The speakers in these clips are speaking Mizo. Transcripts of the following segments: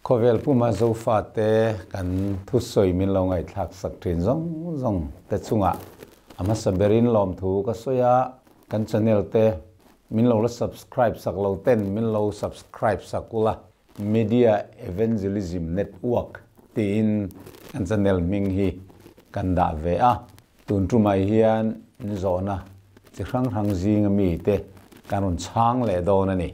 Khawvel puma Zofate kan thusawi min lo ngaihthlak sak thin zawng zawng te chungah a hmasa berin lawmthu ka sawi a, kan channel te min lo la subscribe sak lo ten min lo subscribe sak ula, Media Evangelism Network tiin kan channel hming hi kan dah ve a, tun tumah hian zawhna chi hrang hrang zinga mite kan rawn chhang leh dawn a ni.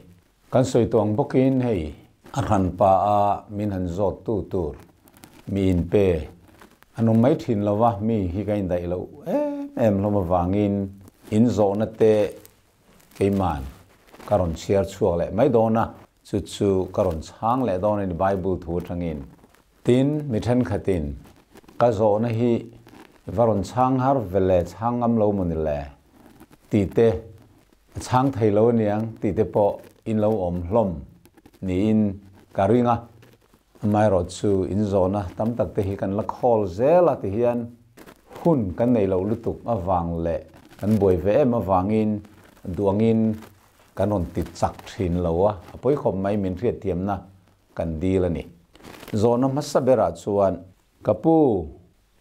Kan sawi tawh ang bawkin hei a hranpa a min han zawt tu tur mi inpe an awm mai thin lo va, mi hi ka indaih loh em em hlawm avangin in zawhna te keiman ka rawn chhiar chhuak leh mai dawn a, chu chu ka rawn chhang leh dawn a ni Bible thu atangin. Tin, mi thenkhatin ka zawhna hi va rawn chhang har ve le, chhang ngam lo maw ni le tih te A chhang thei lo aniang tih te pawh in lo awm hlawm niin ka ring a, amaherawh chu in zawhna tam tak te hi kan la khawl zel a ti hian hun kan nei loh lutuk avang leh kan buai ve em avangin duangin kan rawn ti chak thin lo a, a pawi khawp mai min hriatthiamna kan dil a ni. Zawhna hmasa berah chuan ka pu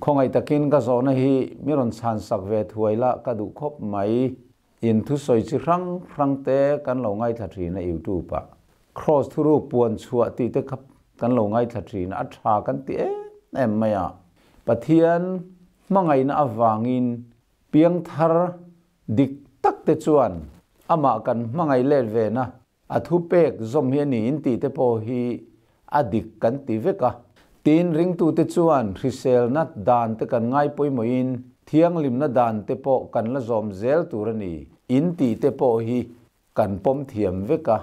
khawngaih takin ka zawhna hi mi rawn chhansak ve thuai la ka duh khawp mai. In thusawi chi hrang hrang te kan lo ngaithla thin a youtube ah. Cross thuruk puan chhuah tih te kha kan lo ngaithla thin a, a tha kan ti em em mai a. Pathian hmangaihna avangin piangthar dik tak te chuan amah kan hmangaih let ve na A thupek zawm hi a ni in tih te pawh hi a dik kan ti vek a. Tin, ringtute chuan hriselna dan te kan ngai pawimawhin thianghlimna dan te pawh kan la zawm zel tur a ni in tih te pawh hi kan pawm thiam vek a.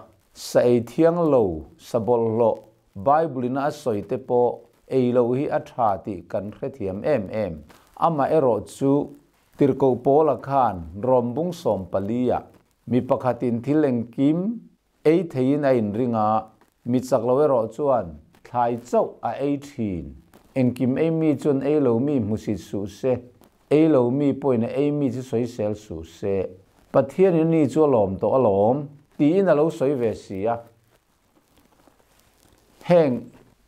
Sa ei thiang lo, sa bawlhhlawh, Bible-in a sawi te pawh ei loh hi a tha tih kan hrethiam em em. Amaherawh chu Tirhkoh Paula khan Rom bung 14-ah Mi pakhatin thil engkim ei theiin a inring a, mi chak lo erawh chuan thlai chauh a ei thin. Engkim ei mi chuan ei lo mi hmusit suh se, ei lo mi pawhin a ei mi chu sawisel suh se. Pathianin a ni chu a lawm tawh alawm, tiin a lo sawi ve si a. Heng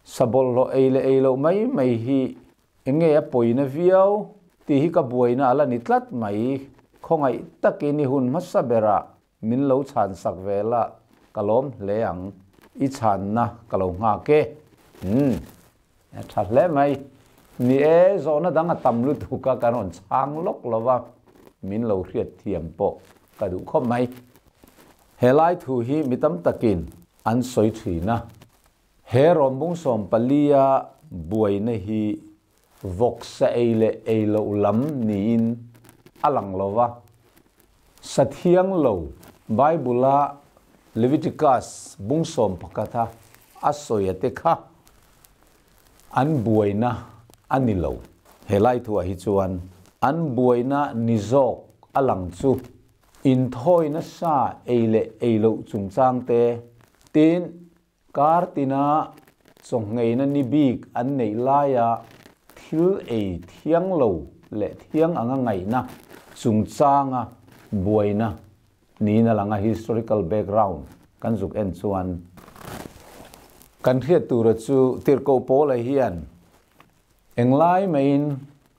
sa bawlhhlawh ei leh ei loh mai mai hi Enge a pawina viau tih hi ka buaina a la ni tlat mai. Khawngaih takin i hun hmasa berah min lo chhansak ve la, ka lawm hle ang. I chhanna ka lo nghak e. Umm, a tha hle mai. Ni e, zawhna dang a tam lutuk a, kan rawn chhang lawk lo va, min lo hriat thiam pawh ka duh khawp mai. He lai thu hi mi tam takin an sawi thin a. He rawmbung 14-a buaina hi vawksa ei leh ei loh lam niin a lang lo va. Sa thiang lo Bible-a Leviticus bung 11-a a sawi te kha an buaina a ni lo. He lai thuah hi chuan an buaina ni zawk a lang chu inthawina sa ei leh ei loh chungchang te, tin, Kar tina chawngheina ni bik an neih laia thil ei thiang lo leh thiang anga ngaihna chungchanga buaina niin a lang a, historical background kan zuk en chuan kan hriat tura chu Tirhkoh Paula hian englai maiin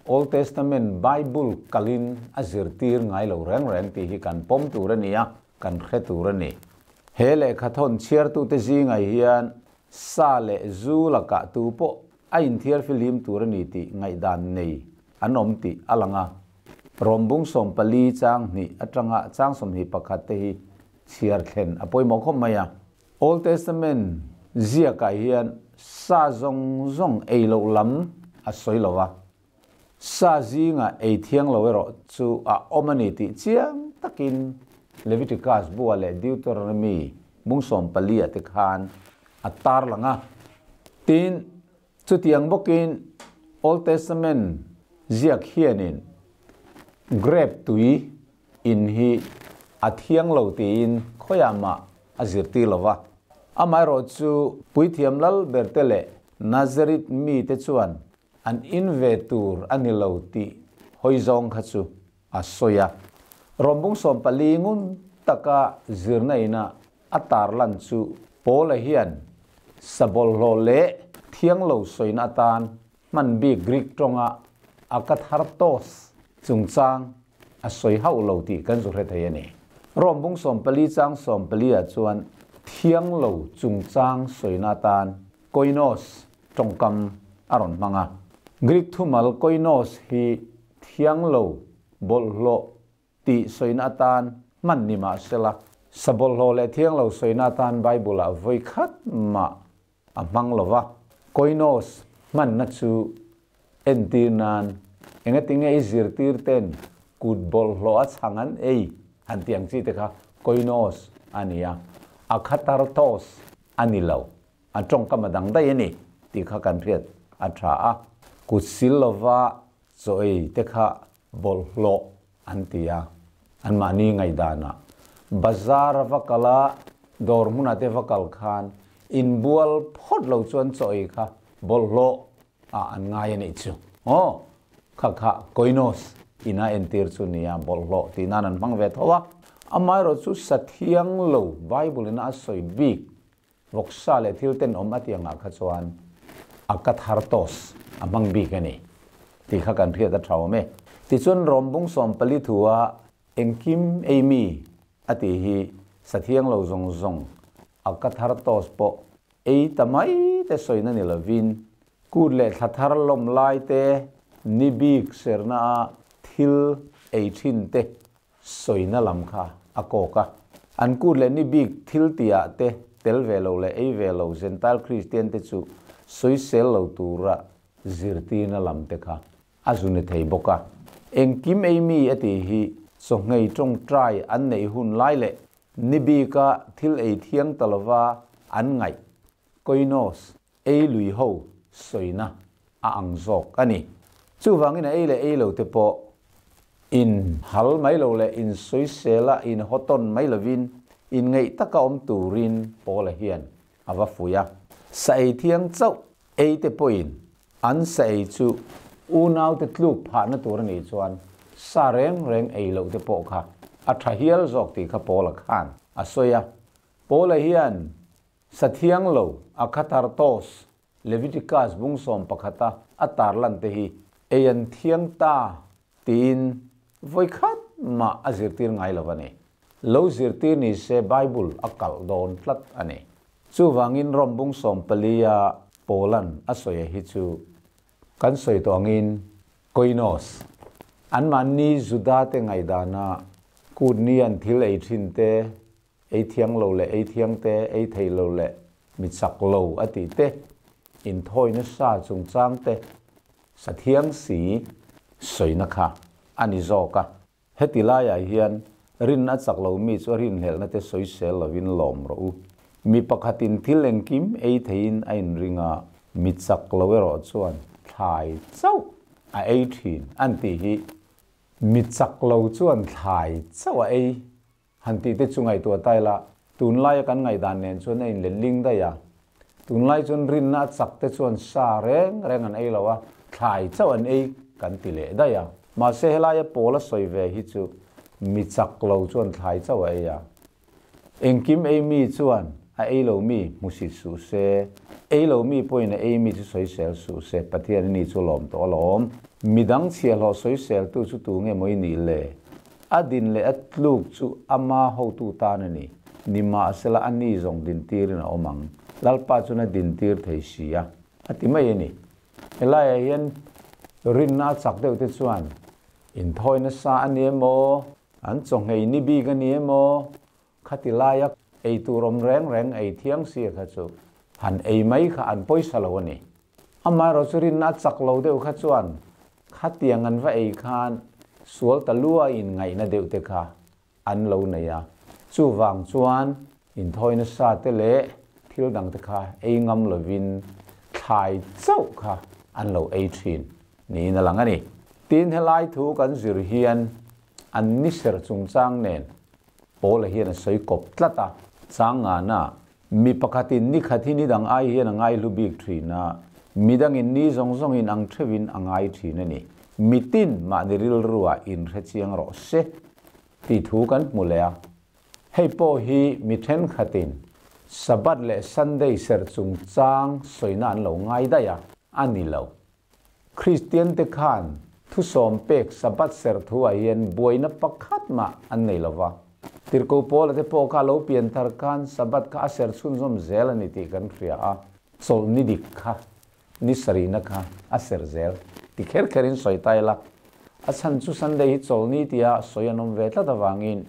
Old Testament Bible kalin a zirtir ngai lo reng reng tih hi kan pawm tur a ni a, kan hre tur a ni. He lehkhathawn chhiartute zingah hian sa leh zu lakah tu pawh a inthiar fihlim tur a ni tih ngaihdan nei an awm tih a lang a. Rawmbung 14 chang hnih atanga chang 21 te hi chhiar thlen a pawimawh khawp mai a. Old Testament ziakah hian sa zawng zawng ei loh lam a sawi lo a. Sa zinga ei thiang lo erawh chu a awm a ni tih chiang takin Leviticus bua leh Deuteronomy bung 14 ah te khan a tar lang a. Tin, chutiang bawkin Old Testament ziak hianin grape tui in hi a thiang lo tiin khawiah mah a zirtir lo va. Amaherawh chu puithiam lal berte leh Nazareth mite chuan An in ve tur a ni lo tih hawi zawng kha chu a sawi a. Rawmbung 14 ngun taka zirna ina a tarlan chu Paula hian Sa bawlhhlawh leh thiang lo sawina atan hman bik Greek tawnga akathartos chungchang a sawi hauh lo tih kan zu hre thei a ni. Rom bung 14 chang 14 ah chuan thiang lo chungchang sawina atan koinos tawngkam a rawn hmang a. Greek thumal koinos hi thiang lo, bawlhhlawh tih sawina atan hman ni mah sela, sa bawlhhlawh leh thiang lo sawina atan Bible-ah vawi khat mah a hmang lo va. Koinos hmanna chu entir nan engatinge i zirtir ten kut bawlhhlawh a chhang an ei han tih ang chi te kha koinos a ni a, akhatartos a ni lo, a tawngkam a dang daih a ni tih kha kan hriat a tha a. Kut sil lova chaw ei te kha bawlhhlawh an ti a, anmahni ngaihdanah bazar a va kal a, dawr hmunah te va kal khan inbual phawt lo chuan chaw ei kha bawlhhlawh ah an ngai a nih chu. Aw, kha kha koinos ina entir chu nia, bawlhhlawh tih nan an hmang ve tho a. Amaherawh chu sathiang lo Bible ina a sawi bik Vawksa leh thil tenawm a tiangah kha chuan a ka thar toss a hmang bik a ni tih kha kan hriat a tha awm e. Tichuan Rawmbung 14 thua engkim ei mi a tih hi sathiang lo zawng zawng a ka thar toss pawh ei ta mai te sawina ni lovin kut leh thla thar lawm lai te ni bik serna a thil ei thin te sawina lam kha a kawk a. An kut leh ni bik thil tihah te tel ve lo leh ei ve lo Gentile Kristian te chu sawisel lo tura zirtirna lam te kha a zu ni thei bawk a. Engkim ei mi a tih hi chawhngei tawngtai an neih hun lai leh ni bika thil ei thiang ta lova an ngaih, koinos, ei lui ho sawina a ang zawk a ni. Chuvangin a ei leh ei lo te pawh in hal mai lo leh in sawisel a in hawtawn mai lovin in ngeih taka awm turin Paula hian a va fuih a. Sa ei thiang chauh ei te pawhin an sa ei chu unaute tluk phahna tur a nih chuan sa reng reng ei loh te pawh kha a tha hial zawk tih kha Paula khan a sawi a. Paula hian Sathiang lo a khatar tos Leviticus bung 11 a a tarlan te hi ei an thiang ta tiin vawi khat mah a zirtir ngai lo a ni. Lo zirtir ni se Bible a kalh dawn tlat a ni. Chuvangin Rom bung 14 a Paulan a sawi a hi chu kan sawi tawh angin Koinos, anmahni Juda te ngaihdana kut ni an thil ei thin te Ei thiang lo leh ei thiang te, ei thei lo leh mi chak lo a tih te, inthawi nasa chungchang te, sa thiang si sawina kha a ni zawk a. Heti laiah hian rin a chak lo mi chu a rinhlelhna te sawisel lovin lawm rawh u. Mi pakhatin thil engkim ei theiin a inring a, mi chak lo erawh chuan thlai chauh a ei thin an tih hi mi chak lo chuan thlai chauh a ei Han tih te chu ngaihtuah ta ila, tunlaia kan ngaihdan nen chuan a inlet ling daih a. Tunlai chuan rinna a chak te chuan sa reng reng an ei lo a, thlai chauh an ei kan ti leh daih a. Mahse helaia pawl a sawi ve hi chu mi chak lo chuan thlai chauh a ei a. Engkim ei mi chuan a ei lo mi hmusit suh se, ei lo mi pawhin a ei mi chu sawisel suh se, Pathian i ni chu lawm tawh alawm. Midang chhiahhlawh sawiseltu chu tu nge maw i nih le? A din leh a tluk chu ama hotu tan a ni. Nimahsela a ni zawng dintirin a awm ang. Lalpa chuan a dintir thei si a, a ti mai a ni. Helaiah hian rinna a chak deuh te chuan inthawi nasa a ni emaw, an chawhngei ni bik a ni emaw, khati laia ei tur awm reng reng ei thiang si kha chu han ei mai kha an pawisa lo a ni. Amaherawh chu rinna a chak lo deuh kha chuan khatiang an va ei khan sual ta lua inngaihna deuh te kha an lo nei a. Chuvang chuan inthawi nasa te leh thil dang te kha ei ngam lovin thlai chauh kha an lo ei thin niin a lang a ni. Tin, helai thu kan zir hian an ni ser chungchang nen Paula hian a sawi kawp tlat a. Changana Mi pakhatin ni khat hi ni dang ai hian a ngai hlu bik thin a, mi dangin ni zawng zawngin ang theuhin a ngai thin a ni. Mitin mahni rilruah inhre chiang rawh se tih thu kan hmu leh a. Hei pawh hi mi thenkhatin Sabbath leh Sunday serh chungchang sawina an lo ngai daih a, a ni lo. Kristian te khan thusawm pek Sabbath serh thu ah hian buaina pakhat mah an nei lo va. Tirhkoh Paula te pawh kha a lo pian thar khan Sabbath kha a serh chhunzawm zel a ni tih kan hria a, chawlhni dik kha ni sarihna kha a serh zel ti kher kherin sawi ta ila, a chhan chu Sunday hi chawlhni tia sawi an awm ve tlat avangin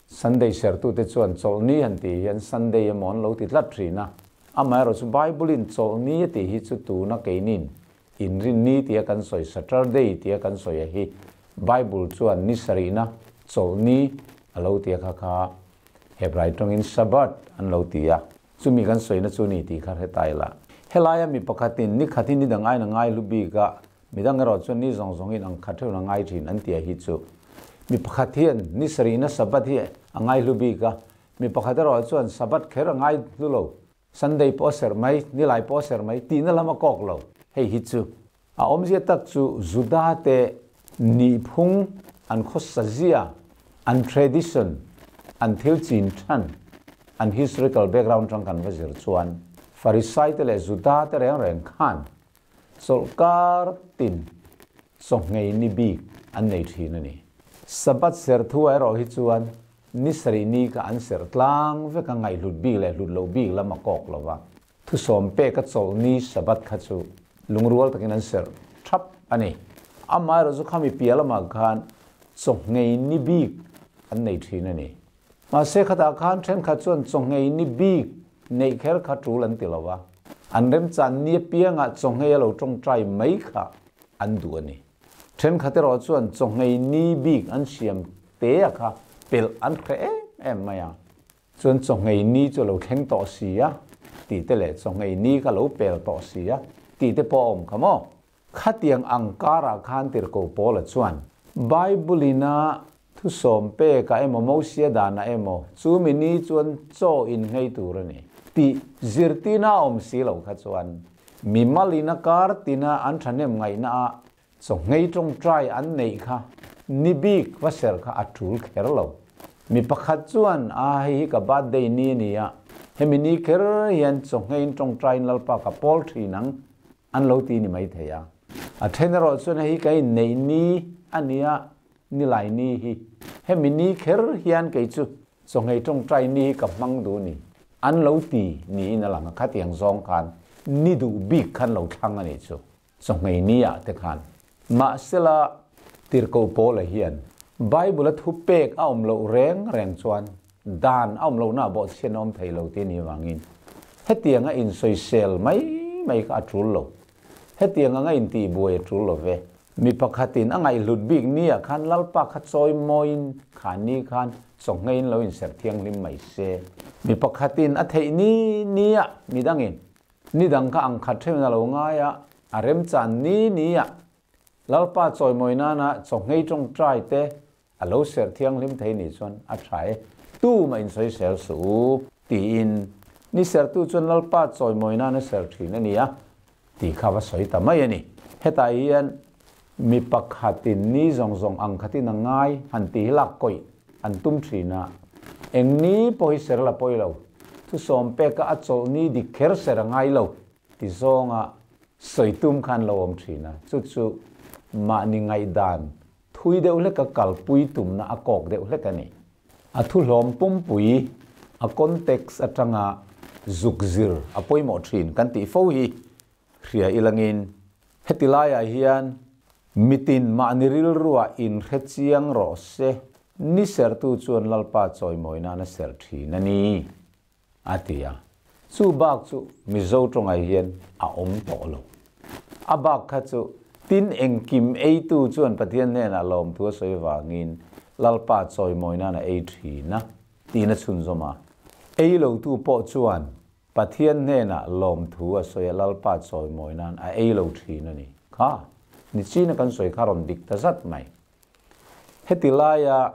Sunday sertute chuan chawlhni han tih hian Sunday emaw an lo ti tlat thin a, amaherawhchu Bible-in chawlhni a tih hi chu tuna keinin Inrinni tia kan sawi Saturday tia kan sawi a hi Bible chuan ni sarihna chawlhni a lo ti a kha kha Hebrai tawngin Sabbath an lo ti a, chumi kan sawina chu ni tih kha hre ta ila. Helaia mi pakhatin ni khat hi ni dang aiin a ngai hlu bik a, Midang erawh chuan ni zawng zawngin ang khat theuhin a ngai thin an ti a hi chu. Mi pakhat hian ni sarihna Sabbath hi a ngai hlu bik a, mi pakhat erawh chuan Sabbath kher a ngai hlu lo, Sunday pawh a serh mai, nilai pawh a serh mai tihna lam a kawk lo. Hei hi chu a awmzia tak chu Juda te nihphung, an khawsa zia, an tradition, an thil chin than, an historical background tang kan va zir chuan Farisai te leh Juda te reng reng khan Chawlhkar tin chawhngei ni bik an nei thin a ni. Sabbath serh thu erawh hi chuan ni sarih ni kha an serh tlang vek a, ngaihhlut bik leh hlut loh bik lam a kawk lo va. Thusawm peka chawlh ni Sabbath kha chu lungrual takin an serh thap a ni. Amaherawhchu khami piah lamah khan chawhngei ni bik an nei thin a ni. Mahse khatah khan thenkhat chuan chawhngei ni bik neih kher kha tul an ti lo va, an remchan ni apiangah chawhngei a lo tawngtai mai kha an duh a ni. Thenkhat erawh chuan chawhngei ni bik an siam te a kha pelh an hre em em mai a, chuan chawhngei ni chu a lo thleng tawh si a tih te leh chawhngei ni kha lo pel tawh si a tih te pawh a awm kha maw? Khatiang ang karah khan Tirhkoh Paula chuan, Bible-ina thusawm pekah emaw Mosia danah emaw chumi ni chuan chaw innghei tur a ni tih zirtina a awm si lo kha chuan mi malina kar tina an thahnem ngaihna ah chaw nghei tawngtai an neih kha ni bik va ser kha a tul kher lo. Mi pakhat chuan, A hei hi ka birthday ni a ni a, hemi ni kher hian chaw ngheiin tawngtaiin Lalpa ka pawl thin ang An lo ti ni mai thei a. A then erawh chuan hei hi ka inneih ni a nia, nilai ni hi. Hemi ni kher hian kei chu chawhngei tawngtai ni hi ka hmang duh ni. An lo ti niin a lang a, khatiang zawng khan ni duh bik khan lo thlang a nih chu, chawhngei ni ah te khan. Mahsela, Tirhkoh Paula hian Bible-a thupek a awm loh reng reng chuan Dan a awm lohna ah bawhchhiat a awm thei lo tih a nih avangin hetianga insawisel mai mai kha a tul lo. Hetiang anga intihbuai a tul lo ve. Mi pakhatin a ngaihhlut bik ni ah khan Lalpa kha chawi mawiin kha ni khan chawhngeiin lo inserh thianghlim mai se. Mi pakhatin a theih ni ni ah midangin nidang kha ang khat theuhin a lo ngai a, a remchan ni ni ah Lalpa chawimawi nana chawhngei tawngtai te A lo serh thianghlim thei nih chuan a tha e, tumah insawisel suh u, tiin ni serhtu chuan Lalpa chawimawi nan a serh thin a ni a, tih kha va sawi ta mai a ni. Hetah hian mi pakhatin ni zawng zawng ang khatin a ngai han tih hi lak kawih an tum thin a, eng ni pawh hi ser la pawi lo, thusawm peka a chawlh ni dik kher ser a ngai lo ti zawnga sawi tum khan lo awm thin a, chu chu mahni ngaihdan Thui deuh hlek a kalpui tumna a kawk deuh hlek a ni. A thuhlawm pumpui, a context atanga zuk zir a pawimawh thin kan tih fo hi hria ilangin heti laiah hian mitin mahni rilruah inhre chiang rawh se, ni sertu chuan Lalpa chawimawi nan a ser thin a ni, a ti a. Chu bak chu Mizo tawngah hian a awm tawh lo. A bak kha chu tin engkim eitu chuan Pathian hnenah lawmthu a sawi vangin Lalpa chawimawi nan a ei thin a, tiin a chhunzawm a. Ei lotu pawh chuan Pathian hnenah lawmthu a sawi a, Lalpa chawimawi nan a ei lo thin a ni. Kha, nichina kan sawi kha rawn dik ta zat mai. Heti laia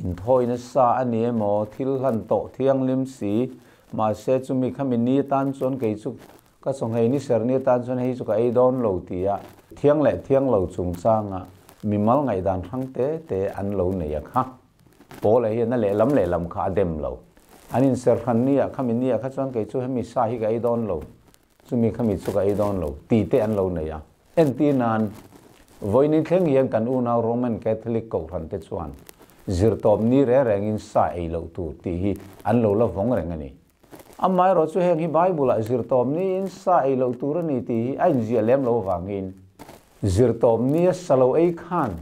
inthawi nasa a ni emaw, thil hlan tawh thianghlim si, mahse chumi khami ni atan chuan kei chu ka chawhngei ni ser ni atan chuan hei chu ka ei dawn lo tia thiang leh thiang lo chungchanga mimal ngaihdan hrang te te an lo nei a kha. Paula hian a lehlam lehlam kha a dem lo. An inserh hran ni ah khami ni ah kha chuan kei chu hemi sa hi ka ei dawn lo, chumi khami chu ka ei dawn lo tih te an lo nei a. Entir nan, vawiin thleng hian kan unau Roman Catholic kohhran te chuan zirtawp ni reng rengin sa ei loh tur tih hi an lo la vawng reng a ni. Amaherawh chu heng hi Bible-ah zirtawp niin sa ei loh tur a ni tih hi a inziah lem lo avangin zirtawp nia sa lo ei khan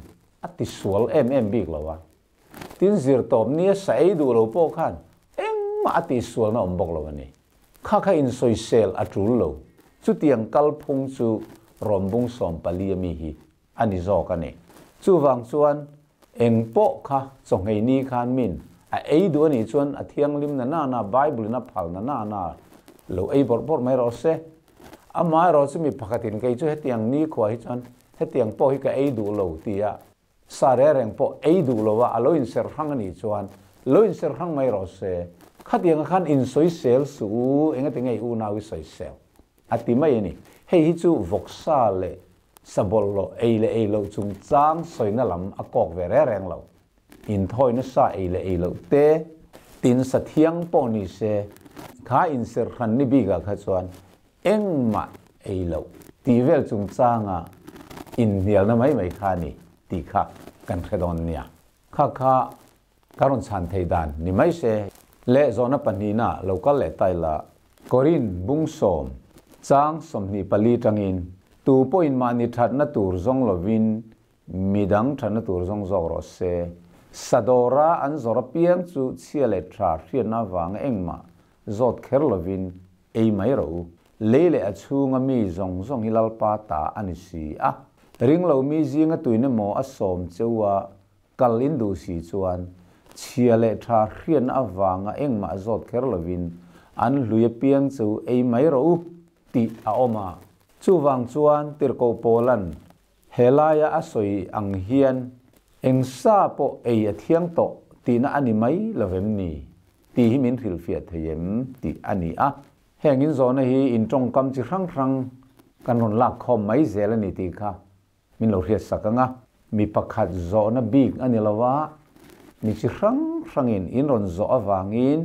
a tisual em em bik lo a. Tin zirtawp nia sa ei duh lo pawh khan engmah a tihsualna awm bawk lo a ni. Kha kha insawisel a tul lo. Chutiang kalphung chu rawnbung 14 a mi hi a ni zawk a ni. Chuvang chuan eng pawh kha chawngei ni khan min a ei duh a nih chuan a thianghlim na na na, Bible in a phal na na na lo ei bawrh bawrh mai rawh se. Amaherawh chu mi pakhatin kei chu hetiang nikhua hi chuan hetiang pawh hi ka ei duh lo tia Sa reng reng pawh ei duh lo a, a lo inserh hrang a nih chuan lo inserh hrang mai rawh se. Khatianga khan insawisel suh u, engati nge i unau i sawisel? a ti mai a ni. Hei hi chu vawksa leh sa bawlhhlawh ei leh ei loh chungchang sawina lam a kawk ve reng reng lo. Inthawina sa ei leh ei loh te, tin sa thiang pawh ni se, kha inserh hran ni bikah kha chuan Engmah ei loh tih vel chungchanga inhnialna mai mai kha a ni tih kha kan hre dawn nia. Kha kha ka rawn chhan thei dan ni mai se. Leh zawhna pahnihna lo kal leh ta ila, Korin bung sawm chang 24 tangin tu pawhin mahni thatna tur zawng lovin midang thatna tur zawng zawk rawh se. Sadawra an zawr apiang chu chhia leh tha hriatna avanga engmah zawt kher lovin Ei mai rawh u. Lei leh a chhunga mi zawng zawng hi Lalpa ta a ni si a. Ring lo mi zinga tuin emaw a sawm cheu a, kal in duh si chuan, chhia leh tha hriatna avanga engmah zawt kher lovin an hlui apiang cheu ei mai rawh u, tih a awm a. Chuvang chuan Tirhkoh Paula'n he laia a sawi ang hian eng sa pawh ei a thiang tawh tihna a ni mai lovem ni? Tih hi min hrilhfiah thei em tih a ni a. Heng inzawhna hi in tawngkam chi hrang hrang kan rawn lak khawm mai zel a ni tih kha min lo hriat sak ang a. Mi pakhat zawhna bik a ni lo a, mi chi hrang hrangin in rawn zawh avangin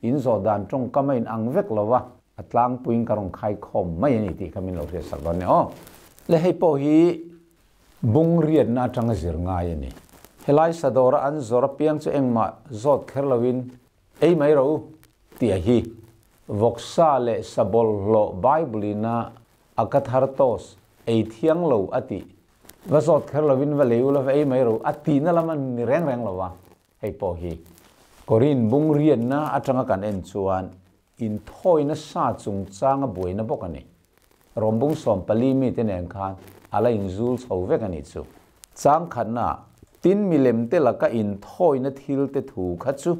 in zawh dan tawngkam a inang vek lo a, a tlangpuiin ka rawn khai khawm mai a ni tih kha min lo hriat sak dawn nia aw. Le hei pawh hi Bung riatna atanga zir ngai a ni. Helai sadawra an zawr apiang chu engmah zawt kher loin ei mai rawh u tih a hi. Vawksa leh sa bawlhhlawh Bible ina a ka thar toss ei thiang lo a tih. Va zawt kher loin va lei ula va ei mai rawh u a tihna lam a ni reng reng lo a, hei pawh hi. Korin bung riatna atanga kan en chuan Inthawina sa chungchanga buaina bawk a ni. Rawmbung 14 mite nen khan a la inzul chho vek a nih chu. Chang khatna, tin milem te laka inthawina thil te thu kha chu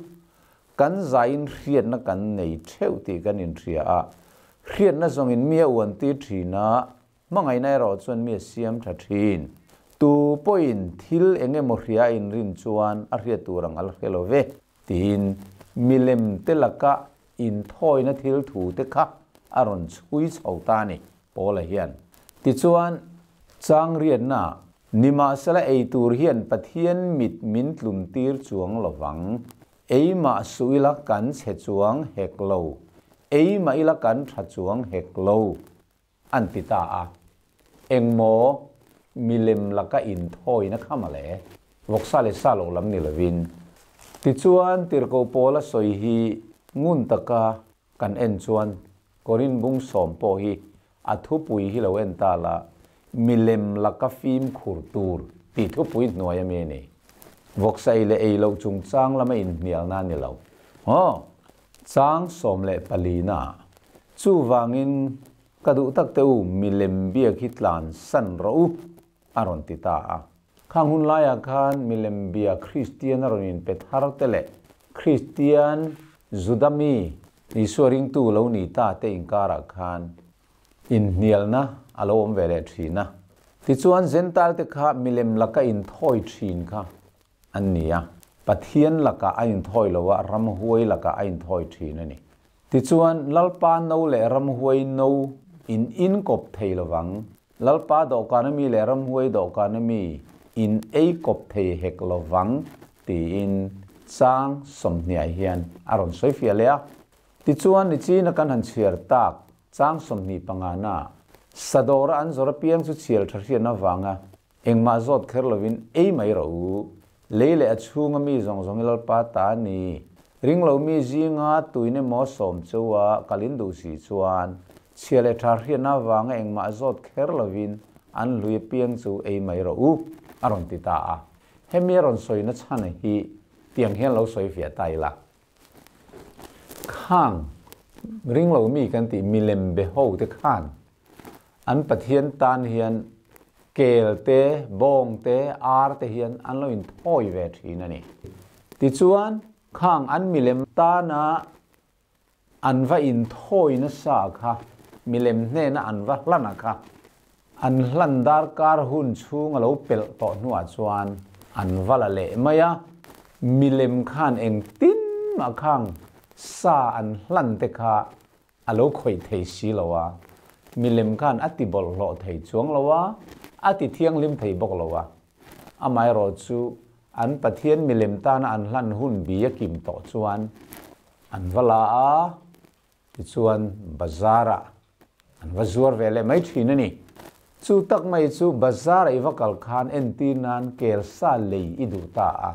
kan zaiin hriatna kan nei theuh tih kan inhria a, hriatna zawngin mi a uantir thin a, Hmangaihna erawh chuan mi a siam tha thin. Tu pawhin thil eng emaw hria a inrin chuan a hriat tur ang a la hre lo ve, tiin milem te laka inthawina thil thu te kha a rawn chhui chho ta a ni, Paula hian. Tichuan, chang riatna, nimahsela ei tur hian Pathian mit min tlun tir chuang lo vang. Ei mah suh ila kan chhe chuang hek lo, ei mah ila kan tha chuang hek lo. An ti ta a. Engmaw milem laka inthawina kha mawle, vawksa leh sa loh lam ni lovin. Tichuan, Tirhkoh Paula sawi hi ngun taka kan en chuan Korin bung sawm pawh hi a thupui hi lo en ta la, milem laka fimkhur tur tih thupui hnuai a mi a ni. Vawksa ei leh ei loh chungchang lama inhnialna a ni lo. Aw! Chang 14 na chuvangin ka duh tak te u milem biak hi tlan san rawh u a rawn ti ta a. Khang hun laiah khan milem bia Kristian a rawn inpe thar te leh Kristian Juda mi Isua ringtu lo ni ta te inkarah khan inhnialna a lo awm ve leh thin a. Tichuan Zentail te kha milem laka inthawi thin kha an ni a, Pathian lakah a inthawi lo a, ramhuai lakah a inthawi thin a ni. Tichuan, Lalpa no leh ramhuai no in inkawp thei lovang, Lalpa dawhkan ami leh ramhuai dawhkan ami in ei kawp thei hek lovang, tiin Chang 20 ah hian a rawn sawi fiah leh a. Tichuan, nichina kan han chhiar tak chang 25 na Sadawra an zawr apiang chu chhial tha hriatna avanga engmah zawt kher lovin ei mai rawh u. Lei leh a chhunga mi zawng zawng i Lalpa ta a ni. Ring lo mi zinga tuin emaw sawm cheu a kal in duh si chuan chhia leh tha hriatna avanga engmah zawt kher lovin an hlui apiang chu ei mai rawh u, a rawn ti ta a. Hemi a rawn sawina chhan hi tiang hian lo sawi fiah ta ila. Khang ring lo mi kan tih milem be ho te khan an Pathian tan hian kel te, bawng te, ar te hian an lo inthawi ve thin a ni. Tichuan, khang an milem tana An va inthawi nasa kha, milem hnena an va hlan a kha, an hlan darkar hun chhung a lo pelh tawh hnuah chuan an va la leh mai a, milem khan engtin mah khang sa an hlan te kha a lo khawih thei si lo a, milem khan a ti bawlhhlawh thei chuang lo a, a ti thianghlim thei bawk lo a. Amaherawhchu an Pathian milem tana an hlan hun bi a kim tawh chuan An va la a, tichuan bazar-ah an va zuar ve leh mai thin a ni. Chu tak mai chu bazar-ah i va kal khan entir nan kelsa lei i duh ta a,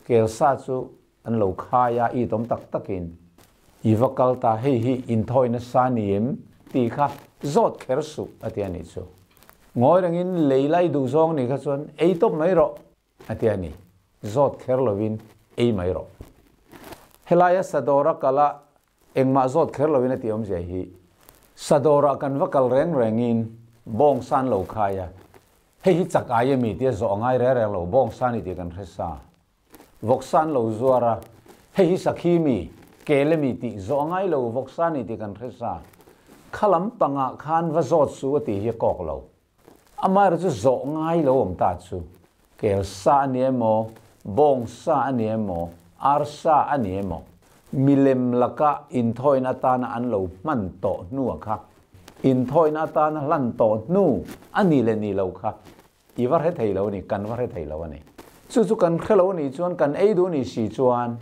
kelsa chu an lo khai a, i tawm tak takin i va kal ta, hei hi inthawi nasa ni em tih kha zawt kher suh a ti a nih chu. Ngawi rengin lei lai duh zawng nih kha chuan ei tawp mai rawh. A ti a ni, zawt kher lovin ei mai rawh. Helaia Sadawra kala engmah zawt kher lovin a ti awmzia hi, Sadawrah kan va kal reng rengin bawng san lo khai a, hei hi chak ai ami tia zawh a ngai reng reng lo, bawng san i tih kan hre sa. Vawk san lo zuar a, hei hi sakhi mi, kel ami tih zawh a ngai lo, vawk san i tih kan hre sa. Kha lam pangah khan va zawt su a tih hi a kawk lo. Amaherawhchu zawh ngai lo awm ta chu kel sa a ni emaw, bawng sa a ni emaw, ar sa a ni emaw, milem laka inthawina atana an lo hman tawh hnua kha, inthawina atana hlan tawh hnu a ni leh ni lo kha i va hre thei lo a ni, kan va hre thei lo a ni. Chu chu kan hre lo a nih chuan kan ei duh ni si chuan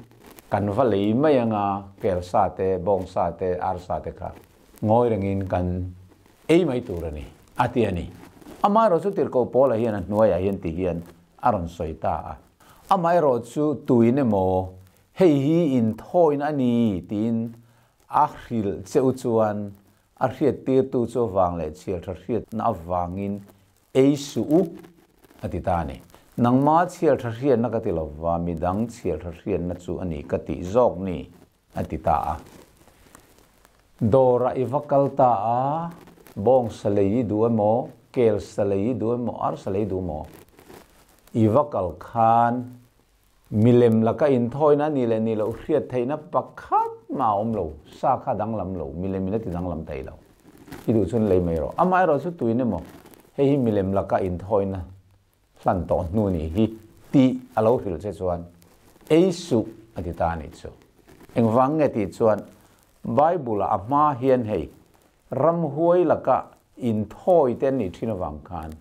kan va lei mai anga kel sa te, bawng sa te, ar sa te kha ngawi rengin kan Ei mai tur a ni, a ti a ni. Amaherawhchu tirhkoh Paula hian a hnuaiah hian ti hian a rawn sawi ta a. Amaherawhchu tuin emaw, hei hi inthawina a ni tiin a hrilh che u chuan a hriattirtu chu avang leh chhialtha hriatna avangin ei suh u, a ti ta a ni. Nangma chhialtha hriatna ka ti lova, midang chhialtha hriatna chu a ni ka tih zawk ni. A ti ta a. Dawrah i va kal ta a, bawng sa lei i duh emaw, kel sa lei i duh emaw, ar sa lei i duh emaw, i va kal khan milem laka inthawina a nih leh nih loh hriat theihna pakhat mah a awm lo, sa kha a danglam lo, milem in a ti danglam thei lo. I duh chuan lei mai rawh. Amaherawh chu tuin emaw, hei hi milem laka inthawina Hlan tawh hnu nih hi tih a lo hrilh che chuan ei suh a ti ta a nih chu. Engvang nge tih chuan Bible ah a hma hian hei ramhuai laka inthawi te an nih thin avang khan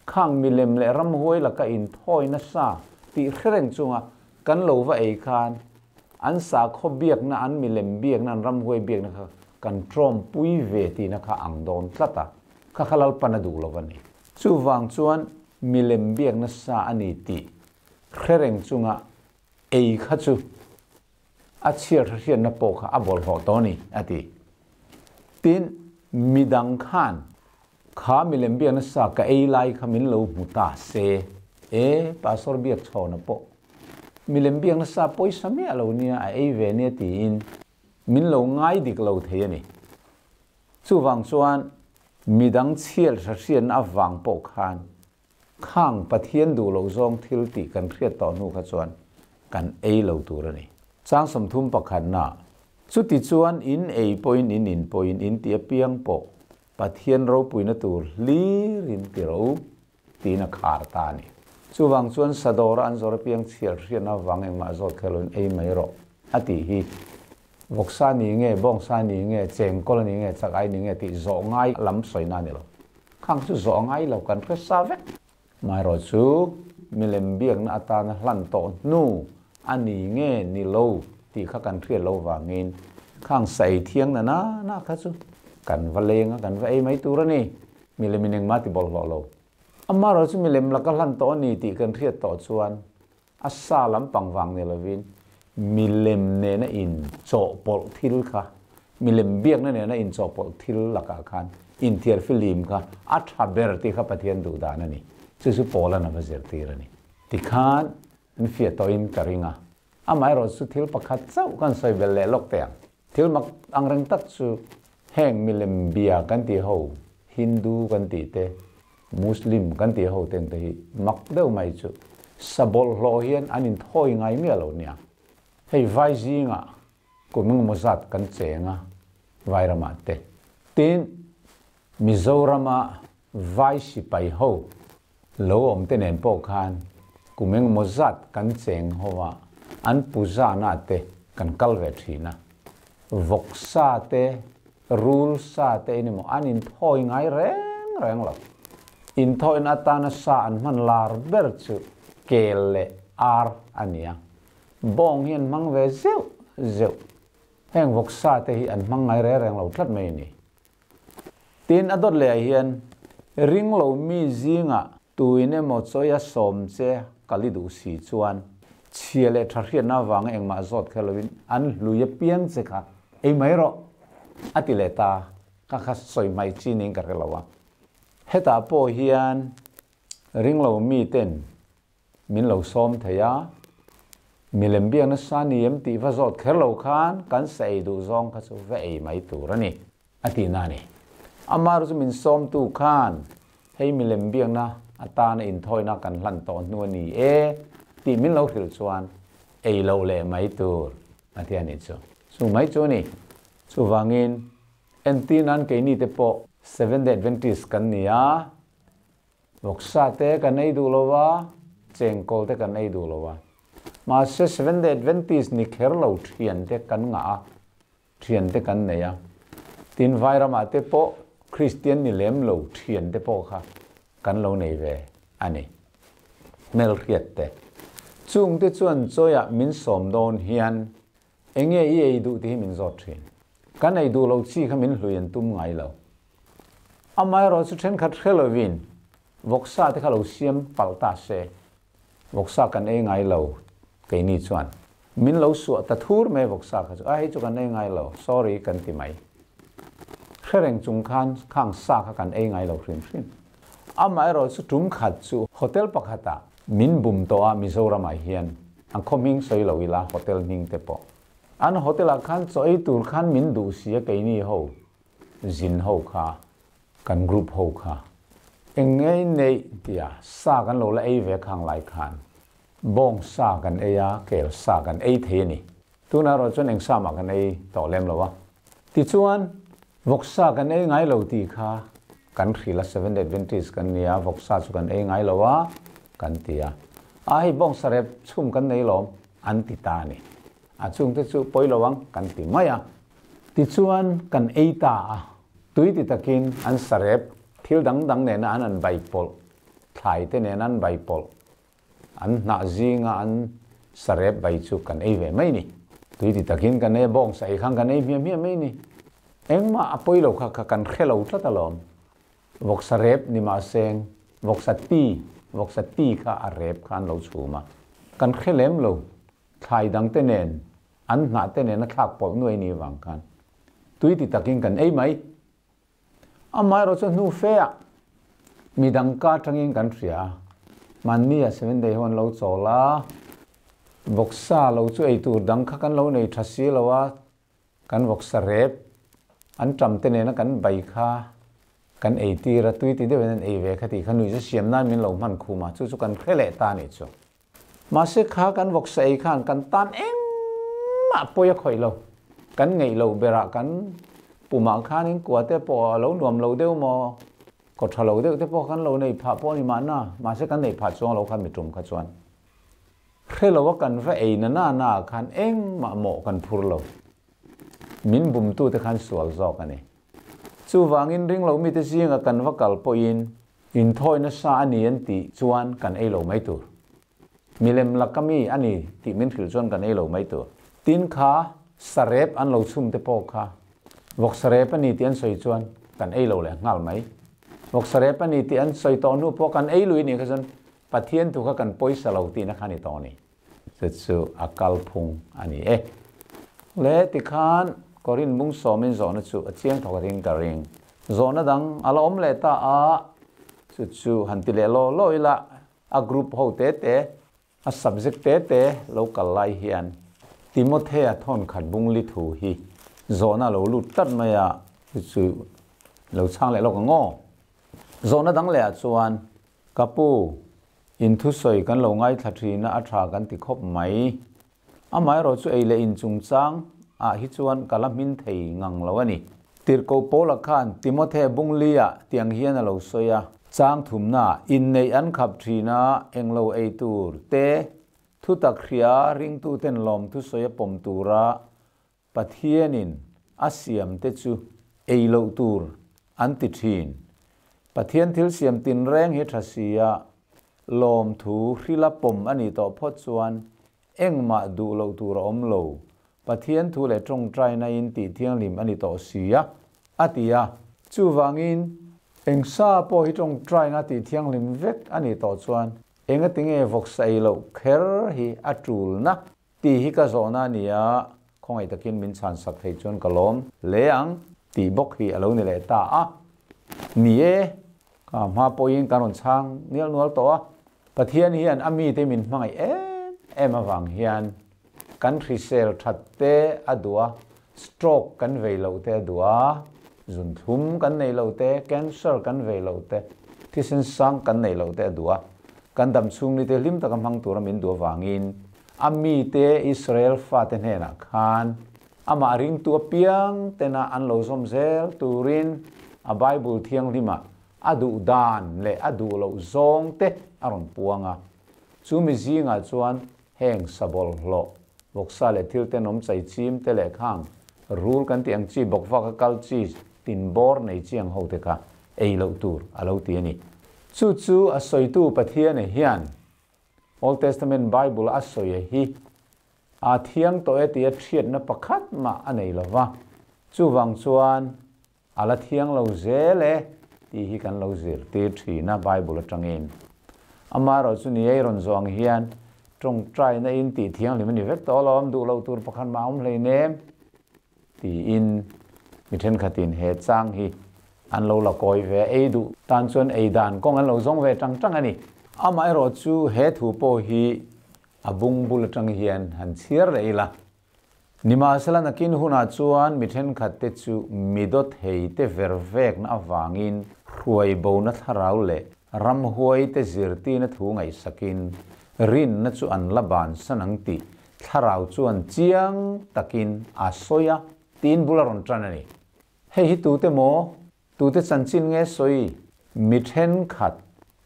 khang milem leh ramhuai laka inthawi nasa tih hre reng chunga kan lo va ei khan an sakhaw biakna an milem biakna an ramhuai biakna kha kan tawmpui ve tihna kha ang dawn tlat a, kha kha Lalpan a duh lo a ni. Chuvang chuan milem biak nasa a ni tih hre reng chunga ei kha chu a chhiar hriatna pawh kha a bawlhhlawh tawh a ni, a ti. Tin, midang khan kha milem biak nasa ka ei lai kha min lo hmu ta se, e, Pastor biak chhawna pawh milem biak nasa pawisa miah lo nia, a ei ve nia tiin min lo ngai dik lo thei a ni. Chuvang chuan midang chhiat hriatna avang pawh khan khang Pathian duh loh zawng thil tih kan hriat tawh hnu kha chuan kan ei lo tur a ni. Chang 30 pakhatna, Chuti chuan in ei pawhin in in pawhin in ti apiang pawh Pathian ropuina tur hlirin ti ro tiin a khar ta a ni. Chuvang chuan Sadawra an zawr apiang chhiar hriatna avang engmah zawt kher loin ei mai rawh a tih hi Vawksa ni nge, bawngsa ni nge, chengkawl a ni nge, chak ai ni nge tih zawh ngai lam sawina a ni lo. Khang chu zawh ngai lo kan hre sa vek. Maherawh chu milem biakna atana hlan tawh hnu a ni nge ni lo tih kha kan hriat loh vangin khang sa ei thiang na na na kha chu kan va leng a, kan va ei mai tur a ni. Milem in engmah ti bawlhhlawh lo. Amaherawhchu milem laka hlan tawh a ni tih kan hriat tawh chuan a sa lampang vang ni lovin milem nena inchawhpawlh thil kha, milem biakna nena inchawhpawlh thil lakah khan inthiar filim kha a tha ber tih kha Pathian duh dan a ni. Chu chu Paula'n a va zirtir a ni. Tikhan an fiah tawhin ka ring a. Amaherawhchu chu thil pakhat chauh kan sawi belh leh lawk teh ang. Thil mak angreng tak chu heng milem bia kan tih ho, Hindu kan tih te, Muslim kan tih ho teng te hi mak deuh mai chu sa bawlhhlawh hian an inthawi ngai miah lo nia. Hei vai zingah kum engemaw zat kan cheng a, vai ramah te. Tin, Mizorama vai sipai ho Lo awm te nen pawh khan kum engemaw zat kan cheng ho a, an puzana te kan kal ve thin a. Vawksa te, rul sa te in emaw an inthawi ngai reng reng lo. Inthawina atana sa an hman lar ber chu kel leh ar a ni a. Bawng hi an hmang ve zeuh zeuh. Heng vawksa te hi an hmang ngai reng reng lo tlat mai a ni. Tin, a dawt leh ah hian ring lo mi zingah tuin emaw chawi a sawm che kal i duh si chuan chhia leh tha hriatna avanga engmah zawt kher loin an hlui apiang che kha ei mai rawh a ti leh ta ka kha sawi hmai chi niin ka hre lo a. Hetah pawh hian ring lo miten Min lo sawm thei a, milem biak nasa ni em tih va zawt kher lo khan kan sa ei duh zawng kha chu va ei mai tur a ni, a ti na a ni. Amar chu min sawmtu khan hei milem biakna atana inthawina kan hlan tawh hnu a ni e tih min lo hrilh chuan ei loh leh mai tur a ti a nih chu. Chu mai chu a ni. Chuvangin entirnan keini te pawh Seventh Day Adventist kan ni a, Vawksa te kan ei duh lo a, chengkawl te kan ei duh lo a. Mahse Seventh Day Adventist ni kher lo thian te kan ngah a, thian te kan nei a. Tin Vairamah te pawh Kristian ni lem lo thian te pawh kha kan lo nei ve a ni. Hmelhriat te. Chung te chuan chawiah min sawm dawn hian Enge i ei duh tih hi min zawt thin. Kan ei duh lo chi kha min hlui an tum ngai lo. Amaherawh chu thenkhat hre lovin vawksa te kha lo siam palh ta se. Vawksa kan ei ngai lo keini chuan. Min lo suah ta thur mai vawksa kha chu. A hei chu kan ei ngai lo, sorry kan ti mai. Hre reng chung khan khang sa kha kan ei ngai lo hrim hrim. Amaherawh chu tum khat chu hotel pakhatah min bum tawh a Mizoramah hian An khaw hming sawi lo ila hotel hming te pawh. An hotel ah khan chaw ei tur khan min duh si a keini ho zin ho kha kan group ho kha eng nge in neih tia sa kan lo la ei ve khang lai khan bawng sa kan ei a kel sa kan ei thei a ni. Tunah erawh chuan eng sa mah kan ei tawh lem lo a. Tichuan vawksa kan ei ngai lo tih kha Kan hrilh a, Seventh Adventist kan nia, vawksa chu kan ei ngai lo a, kan ti a. A hei bawng sarep chhum kan nei lawm, an ti ta a ni. A chungte chu pawi lo ang, kan ti mai a. Tichuan kan ei ta a, tui ti takin an sarep thil dang dang nena an an bai pawlh, thlai te nena an bai pawlh, an hnah zinga an sarep bai chu kan ei ve mai ni. Tui ti takin kan ei a, bawngsa ei khan kan ei hmiah hmiah mai ni. Engmah a pawi lo kha kha kan hre lo tlat alawm. Vawksa rep ni mahseng vawksa ti, vawksa ti kha a rep kha an lo chhum a. Kan hre lem lo, thlai dang te nen, an hnah te nen a thlak pawlh nuai ni vang khan tui ti takin kan ei mai. Amaherawh chu hnu fe ah midang ka atangin kan hria a, mahni ah Seven Day ho an lo chawl a, vawksa lo chu ei tur dang kha kan lo nei tha si lo a, kan vawksa rep an tam te nena kan bai kha kan ei tir a, tui ti deuhin an ei ve kha tih kha nui chu siam nan min lo hman khum a, chu chu kan hre leh ta nih chu. Mahse kha kan vawksa ei khan kan tan engmah pawi a khawih lo. Kan ngeih loh berah kan pumah khanin kua te pawh a lo nuam lo deuh maw, kaw tha lo deuh te pawh kan lo nei phah pawh a ni mahna, mahse kan nei phah chuang lo khan mi tum kha chuan hre lo a kan va ei na na na ah khan engmah mawh kan phur lo. Min bumtu te khan sual zawk a ni. Chuvangin ring lo mite zinga kan va kal pawhin Inthawi nasa a ni an tih chuan kan ei lo mai tur. Milem laka mi a ni tih min hrilh chuan kan ei lo mai tur. Tin kha sarep an lo chhum te pawh kha vawk sarep a ni tih an sawi chuan kan ei lo leh nghal mai. Vawk sarep a ni tih an sawi tawh hnu pawh kan ei lui nih kha chuan Pathian thu kha kan pawisa lo tihna kha a ni tawh a ni. Chu chu a kalphung a ni e. Le tikhan Korin bung sawmin zawhna chu a chiang thawk atin ka ring. Zawhna dang a la awm leh ta a, chu chu han ti leh law law ila a group ho te te, a subject te te lo kal lai hian Timothea thawn khat bung li thu hi zawhna a lo lut tlat mai a, chu chu lo chhang leh lawk ang aw. Zawhna dang leh ah chuan Ka pu, in thusawi kan lo ngaithla thin a, a tha kan ti khawp mai. Amaherawh chu ei leh in chungchang ah hi chuan ka la hmin thei ngang lo a ni. Tirhkoh Paula khan Timothe Bungli ah tiang hian a lo sawi a, Chang thumna ah inneih an khap thin a, englo ei tur te, thutak hria ringtuten lawm thusawi a pawm tura Pathianin a siamte chu ei loh tur an ti thin. Pathian thil siam tinreng hi tha sia, lawmthu hrila pawm a nih tawh phawt chuan engmah duh loh tur a awm lo. Pathian thu leh tawngtaina in tih thianghlim a ni tawh sia, a ti a. Chuvangin, eng sa pawh hi tawngtaina tih thianghlim vek a nih tawh chuan engatinge vawksa ei loh kher hi a tulna Tih hi ka zawhna a ni a, khawngaih takin min chhan sak thei chuan ka lawm hle ang tih bawk hi a lo ni leh ta a. Ni e, ka hma pawhin kan rawn chhang nial nual tawh a, Pathian hian a mite min hmangaih em em avang hian kan hrisel that te a duh a, stroke kan vei loh te a duh a, zunthlum kan neih loh te, cancer kan vei loh te, thisen sang kan neih loh te a duh a, kan dam chhung ni te hlim taka hmang tura min duh avangin A mite Israel fate hnenah khan amah ringtu apiang tena an lo zawm zel turin a Bible thianghlimah a duh dan leh a duh loh zawng te a rawn puang a. Chu mi zingah chuan heng sabawlhhlawh, vawksa leh thil tenawm chaichim te leh khang rul kan tih ang chi bawkvaka kal chi tin bawr nei chi ang ho te kha ei loh tur a lo ti a ni. Chu chu a sawitu Pathiane hian Old Testament Bible a sawi hi a thiang tawh e tia hriatna pakhat mah a nei lo va, chuvang chuan a la thiang lo zel e tih hi kan lo zirtir thin a Bible atangin. Amaherawh chu ni ei rawn zawh ang hian tawngtaina in tih thianghlim a ni vek tawh alawm, duh loh tur pakhat mah a awm hleinem tiin mi thenkhatin he chang hi An lo la kawi ve, ei duh tan chuan ei dan kawng an lo zawng ve tang tang a ni. Amaherawh chu he thu pawh hi a bung bul atang hian han chhiar leh ila. Nimahsela nakin hunah chuan mi thenkhat te chu mi dawt thei te ver vekna avangin hruai bona thlarau leh ramhuai te zirtirna thu ngaihsakin rinna chu an la bansan ang tih thlarau chuan chiang takin a sawi a tiin bul a rawn tan a ni. Hei hi tute maw? Tute chanchin nge sawi? Mi thenkhat,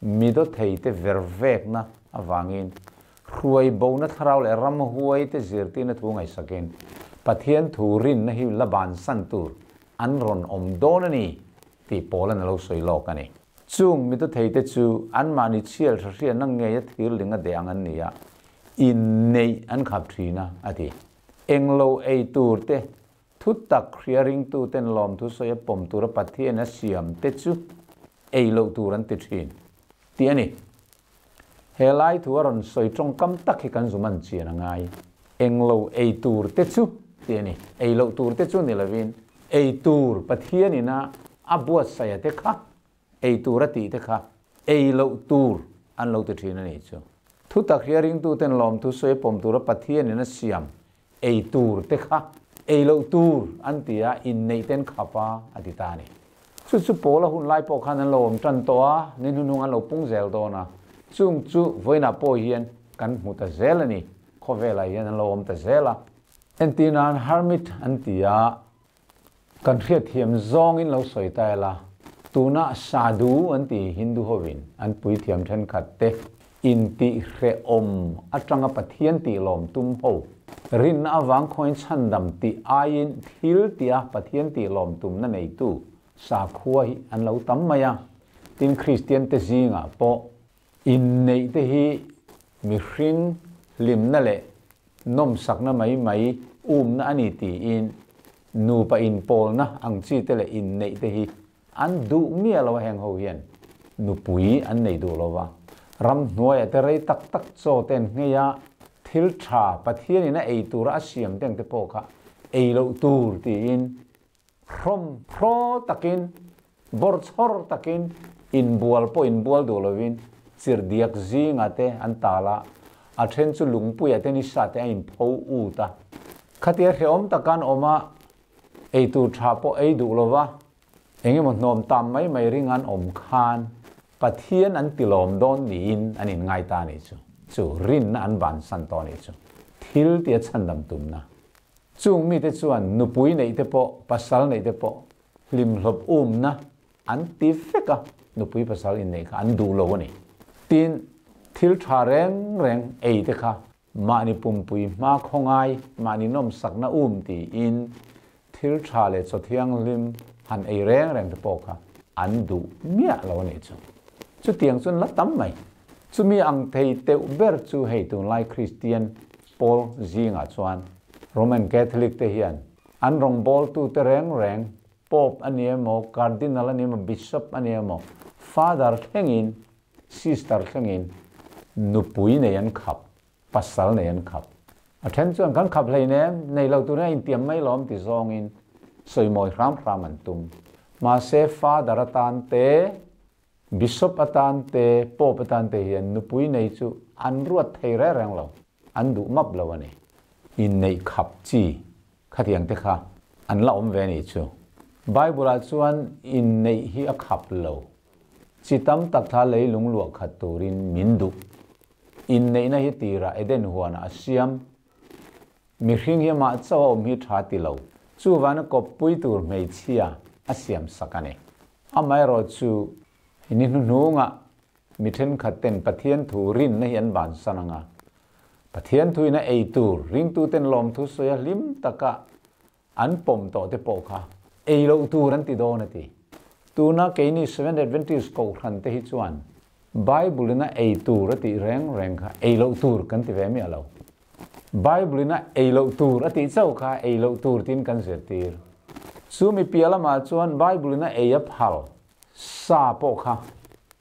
mi dawthei te ver vekna avangin, hruai bona thlarau leh ramhuai te zirtirna thu ngaihsakin, Pathian thu rinna hi la bansan tur an rawn awm dawn a ni tih Paula'n a lo sawi lawk a ni. Chung mi dawthei te chu anmahni chhial hrahriatna ngeia thirling a deh ang an ni a, inneih an khap thin a, a ti. Englo ei tur te Thu tak hria ringtuten lawmthu sawi a pawm tura Pathian a siam te chu ei loh tur an ti thin, tih a ni. He lai thu a rawn sawi tawngkam tak hi kan zum an chian a ngai. Eng lo ei tur te chu, tih a ni. Ei loh tur te chu ni lovin, ei tur Pathian ina a buatsaih a te kha, ei tur a tih te kha, ei loh tur an lo ti thin a nih chu. Thu tak hria ringtuten lawmthu sawi a pawm tura Pathian in a siam Ei tur te kha ei loh tur an ti a, inneih ten khap a, a ti ta a ni. Chu chu Paula hun lai pawh khan an lo awm tan tawh a, ni hnuhnung an lo pung zel dawn a. Chung chu vawiinah pawh hian kan hmu ta zel a ni, khawvelah hian an lo awm ta zel a. Entir nan hermit an ti a, kan hriatthiam zawngin lo sawi ta ila, tunah sadhu an ti Hindu hovin an puithiam thenkhat te intihhrehawm atanga Pathian tihlawm tum ho rinna avang khawiin chhandam tih aiin thil tia Pathian tihlawm tumna neitu sakhua hi an lo tam mai a. Tin, Kristian te zingah pawh inneih te hi mihring hlimna leh nawmsakna mai mai umna a ni tiin nupa inpawlna ang chi te leh inneih te hi an duh miah lo a heng ho hian nupui an nei duh lo va, ramhnuaiah te rei tak tak chaw te an nghei a, thil tha Pathianin a ei tura a siam te ang te pawh kha ei loh tur tiin Hrawm hraw takin, bawrchhawr takin, inbual pawh inbual duh lovin chirhdiak zingah te an tal a, a then chu lungpuiah te nisa te a inpho ut a. Khatia hrehawm taka an awm a, eitur tha pawh ei duh lova, engemaw hnawm tam mai mai ring an awm khan Pathian an tilawm dawn niin an inngai ta a nih chu. Chu rinna an vansan tawh a nih chu. Thil tia chhandam tumna. Chung mite chuan nupui neih te pawh, pasal neih te pawh hlimhlawp umna an ti vek a, nupui pasal inneih kha an duh lo a ni. Tin, thil tha reng reng ei te kha mahni pumpui hma khawngai, mahni nawmsakna um tiin thil tha leh chaw thianghlim han ei reng reng te pawh kha an duh miah lo a nih chu. Chutiang chuan la tam mai. Chumi ang thei teuh ber chu hei tunlai Kristian Pawl zingah chuan Roman Catholic te hian an rawngbawltute reng reng Pope a ni emaw, Cardinal a ni emaw, Bishop a ni emaw, Father thlengin, Sister thlengin nupui nei an khap, pasal nei an khap. A then chuan kan khap hleinem, nei lo turin a intiam mai lawm ti zawngin sawimawi hram hram an tum. Mahse Father atan te, Bishop atan te, Pope atan te hian nupui nei chu an ruat thei reng reng lo, an duh map lo a ni. Inneih khap chi khatiang te kha an la awm ve a nih chu. Bible ah chuan inneih hi a khap lo. Chi tam tak thla leilung luah khat turin min duh. Inneihna hi tirah Eden huanah a siam. Mihring hi amah chauh a awm hi tha ti lo. Chuvana kawppui tur hmeichhia a siam sak a ni. Amaherawhchu, ni hnuhnungah mi thenkhat ten Pathian thu rinna hi an bansan ang a. Pathian thuin a ei tur ringtuten lawmthu sawi a hlim taka an pawm tawh te pawh kha ei loh tur an ti dawn a ti. Tuna keini Seventh Adventist Kohhran te hi chuan Bible in a ei tur a tih reng reng kha ei loh tur kan ti ve miah lo. Bible in a ei loh tur a tih chauh kha ei loh tur tiin kan zirtir. Chu mi piah lamah chuan Bible in a ei a phal sa pawh kha,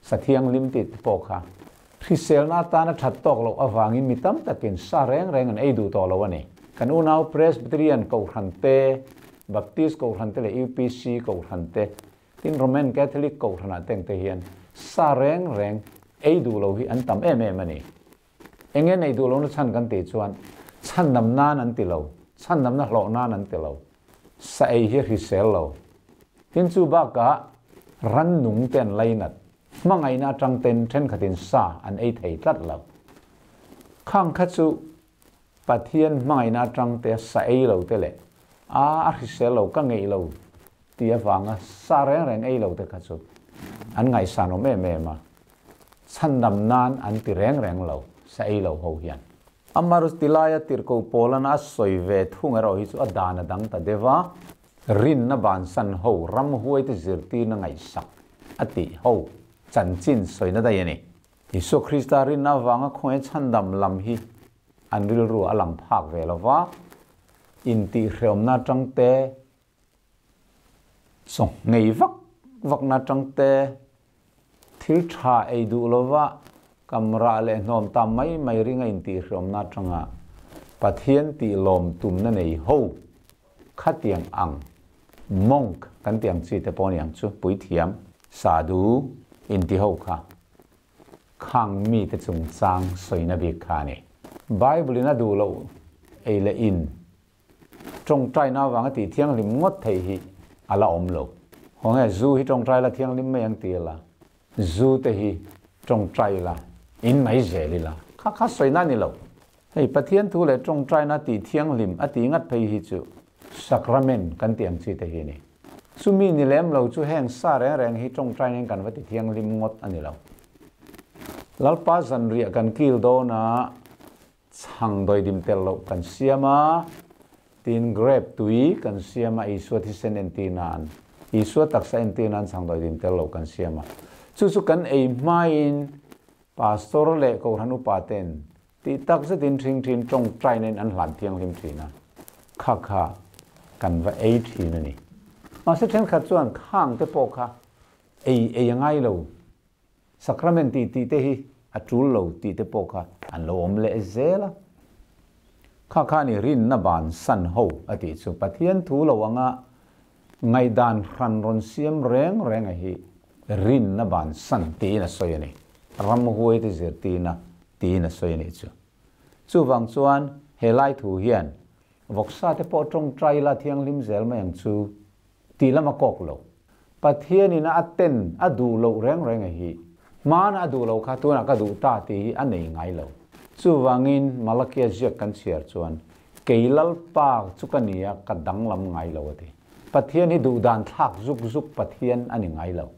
sa thianghlim tih te pawh kha hriselna atana that tawk loh avangin mi tam takin sa reng reng an ei duh tawh lo a ni. Kan unau Presbyterian Kohhran te, Baptist Kohhran te leh UPC Kohhran te, tin Roman Catholic Kohhranah te ang te hian sa reng reng ei duh lo hi an tam em em a ni. Enge nei duh lohna chhan kan tih chuan chhandam nan an ti lo, chhandamna hlawh nan an ti lo. Sa ei hi a hrisel lo. Tin chu bakah rannung te an lainat, hmangaihna atang ten thenkhatin sa an ei thei tlat lo. Khang kha chu Pathian hmangaihna atang te sa ei lo te leh a a hrisel lo ka ngeih lo ti avanga sa reng reng ei lo te kha chu an ngaihsan awm em em a. Chhandam nan an ti reng reng lo, sa ei lo ho hian. Amarus ti laia tirhkoh Paulana a sawi ve thung erawh hi chu a dan a dang ta deuh a, rinna bansan ho ramhuaite zirtirna ngaihsak a tih ho chanchin sawina daih a ni. Isua Krista rinna avanga khawnge chhandam lam hi an rilru a lang phak ve lo va, intihhreawmna atang te, Chawnghei vak vakna atang te thil tha ei duh lova kamrah leh hnawm ta mai mai ringa intihhriawmna atanga Pathian tih lawm tumna nei ho khatiang ang monk kan tih ang chi te pawh aniang chu puithiam sadhu inti ho kha khang mite chungchang sawina bik kha a ni. Bible in a duh loh ei leh in Tawngtaina avanga tih thianghlim ngawt theih hi a la awm lo. Haw nge zu hi tawngtai la thianghlim mai ang ti ila, zu te hi tawngtai ila, in mai zel ila. Kha kha sawina a ni lo. Hei Pathian thu leh tawngtaina tih thianghlim a tih ngat phei hi chu sacrament kan tih ang chi te hi a ni. Chumi ni lem lo chu heng sa reng reng hi tawngtaina in kan va ti thianghlim ngawt a ni lo. Lalpa zanriah kan kil dawn a, Chhang dawidim tel loh kan siam a, tin grape tui kan siam a, Isua thisen entir nan, Isua taksa entir nan chhang dawidim tel loh kan siam a. Chu chu kan ei hmain Pastor leh Kohhran upa ten Tih tak zetin ṭhingṭhin ṭawngṭaina in an hlan thianghlim ṭhin a, kha kha kan va ei ṭhin a ni. Mahse ṭhenkhat chuan khang te pawh kha ei ei a ngai lo, sacrament tih tih te hi a ṭul lo tih te pawh kha an lo awm leh zel a. Kha kha a ni rinna ban san ho a tih chu Pathian thu lo anga ngaihdan hran rawn siam reng reng a hi rinna ban san tiin a sawi a ni. Ramhuai te zirtirna tiin a sawi a nih chu. Chuvang chuan he lai thu hian vawksa te pawh tawngtai la thianghlim zel mai ang chu tih lam a kawk lo. Pathianin a ten a duh loh reng reng a hi hmana a duh lo kha tunah ka duh ta tih hi a nei ngai lo. Chuvangin Malakia ziak kan chhiar chuan kei Lalpa chu ka ni a ka danglam ngai lo a ti. Pathian hi duhdan thlak zuk zuk Pathian a ni ngai lo.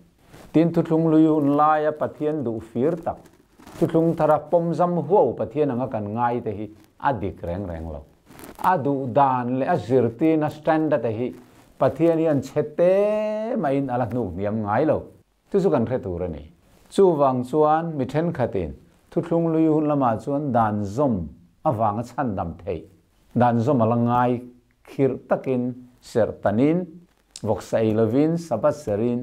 Tin thuthlung lui hun laia Pathian duh fir tak, thuthlung thara pawmzam huau Pathian anga kan ngai te hi a dik reng reng lo. A duh dan leh a zirtirna standard a hi Pathian hian chhe te mahin a la hnuk hniam ngai lo. Chu chu kan hre tur a ni. Chuvang chuan mi thenkhatin thuthlung lui hun lamah chuan dan zawm avanga chhandam theih, dan zawm a la ngai khirh takin serh tanin Vawksa ei lovin, Sabbath serin,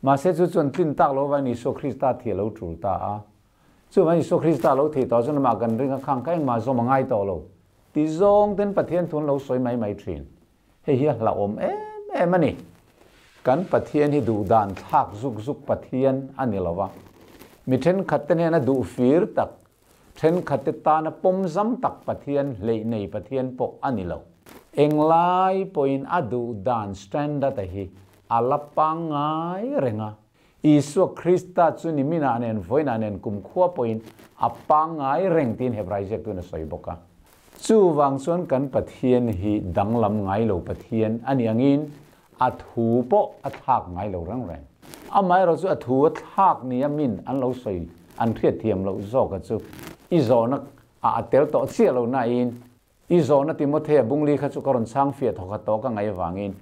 mahse chu chuan tlin tak lo vain Isua Krista thi a lo tul ta a. Chuvangin Isua Krista a lo thei tawh chuan amah kan ring a khang kha engmah zawm a ngai tawh lo ti zawng ten Pathian thu an lo sawi mai mai thin. Hei hi a hlauhawm em em a ni. Kan Pathian hi duhdan thlak zuk zuk Pathian a ni lo va. Mi thenkhat te hnena duh fir tak, thenkhat te tana pawmzam tak Pathian, hleih nei Pathian pawh a ni lo. Englai pawhin a duh dan standard a hi a la pangngai reng a. Isua Krista chu niminah nen vawiinah nen kumkhua pawhin a pangngai reng tiin Hebrai ziaktuin a sawi bawk a. Chuvang chuan kan Pathian hi danglam ngai lo Pathian a nih angin a thu pawh a thlak ngai lo reng reng. Amaherawh chu a thu a thlak nia min an lo sawi an hriatthiam loh zawk a chu i zawhna ah a tel tawh chiah lo nain i zawhna Timothea bungli kha chu ka rawn chhang fiah thawkhat tawh ka ngaih avangin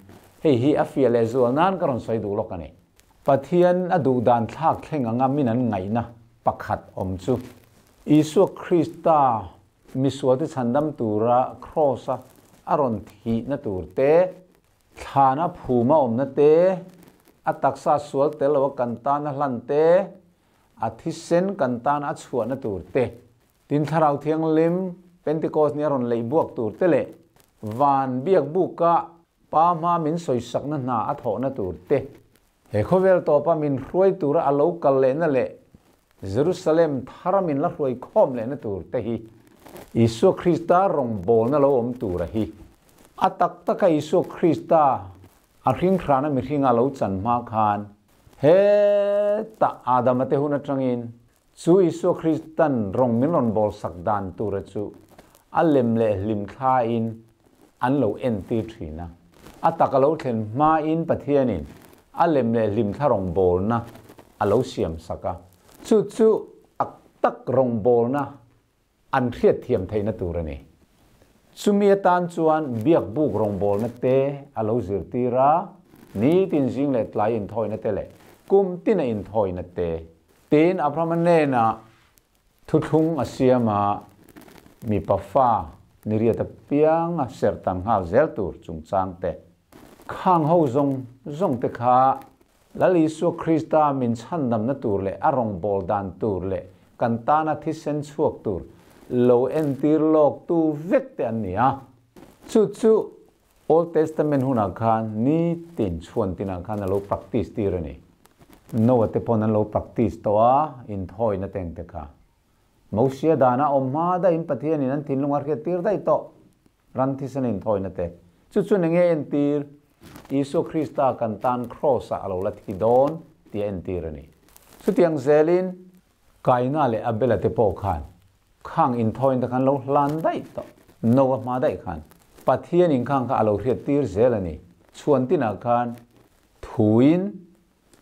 hei hi a fiah leh zual nan ka rawn sawi duh lawk a ni. Pathian a duh dan thlak thleng anga min an ngaihna pakhat awm chu Isua Krista misualte chhandam tura Kraws-a a rawn thihna tur te, Thlana phuma awmna te, a taksa sual tel loa kan tan a hlan te, a thisen kan tan a chhuahna tur te, tin Thlarau Thianghlim Pentecost ni a rawn leih buak tur te leh van biak buka Pa hma min sawisakna hna a thawhna tur te, he khawvel tawpa min hruai tura a lo kal lehna leh Jerusalem thara min la hruai khawm lehna tur te hi Isua Krista rawngbawlna lo awm tura hi a tak taka Isua Krista a hringhrana mihringa lo chan hma khan hetah Adama te hun atangin chu Isua Kristan rawng min rawn bawlsak dan tura chu a lem leh hlim thlain an lo entir thin a. A tak a lo thlen hmain Pathianin a lem leh hlim thla rawngbawlna a lo siam sak a, chu chu tak tak rawngbawlna an hriatthiam theihna tur a ni. Chumi atan chuan biakbuk rawngbawlna te a lo zirtir a, nitin zing leh tlai inthawina te leh kum tina inthawina te. Tin, Abrahama hnenah Thuthlung a siam a, mipa fa ni riat apiang a serh tan nghal zel tur chungchang te, khang ho zawng zawng te kha Lal Isua Krista min chhandamna tur leh a rawngbâwl dan tur leh kan tana thisen chhuak tur lo entir lawk tu vek te an ni a. Chu chu Old Testament hunah khan nitin chhuan tinah khan a lo practice tir a ni. Noah te pawn an lo practice tawh a, inthawina te engte kha. Mosia dana awm hma daihin Pathianin an thinlung a hriat tir daih tawh, ran thisen inthawina te. Chu chuan enge entir? Isua Krista kan tan Kraws-ah a lo la thi dawn tih a entir a ni. Chutiang zelin Kaina leh Abela te pawh khan Khang inthawin te khan lo hlan daih tawh, no a hma daih khan Pathian inkhang kha a lo hriat tir zel a ni. Chhuan tinah khan thuin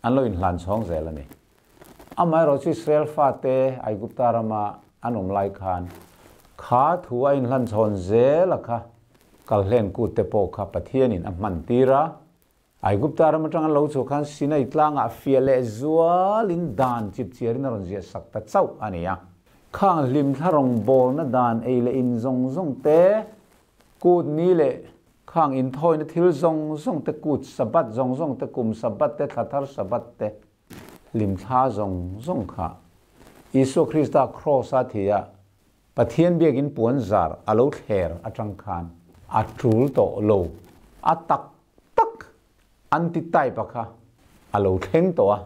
an lo inhlan chhawng zel a ni. Amaherawhchu Israel fate Aigupta rama an awm lai khan kha thu a inhlan chhawn zel a kha kalhlen kut te pawh kha Pathianin a hman tir a, Aigupta ram atanga lo chhuah khan Sinai tlangah fiah leh zualin dan chipchiarin a rawn ziah sak ta chauh a ni a. Khang hlimthla rawngbawlna dan ei leh in zawng zawng te, kut ni leh khang inthawina thil zawng zawng te, kut Sabbath zawng zawng te, kum Sabbath te, thla thar Sabbath te, hlimthla zawng zawng kha Isua Krista Kraws-a thih a Pathian biakin puan zar a lo thler atang khan a tul tawh lo, a tak tak anti-type-a kha a lo thleng tawh a,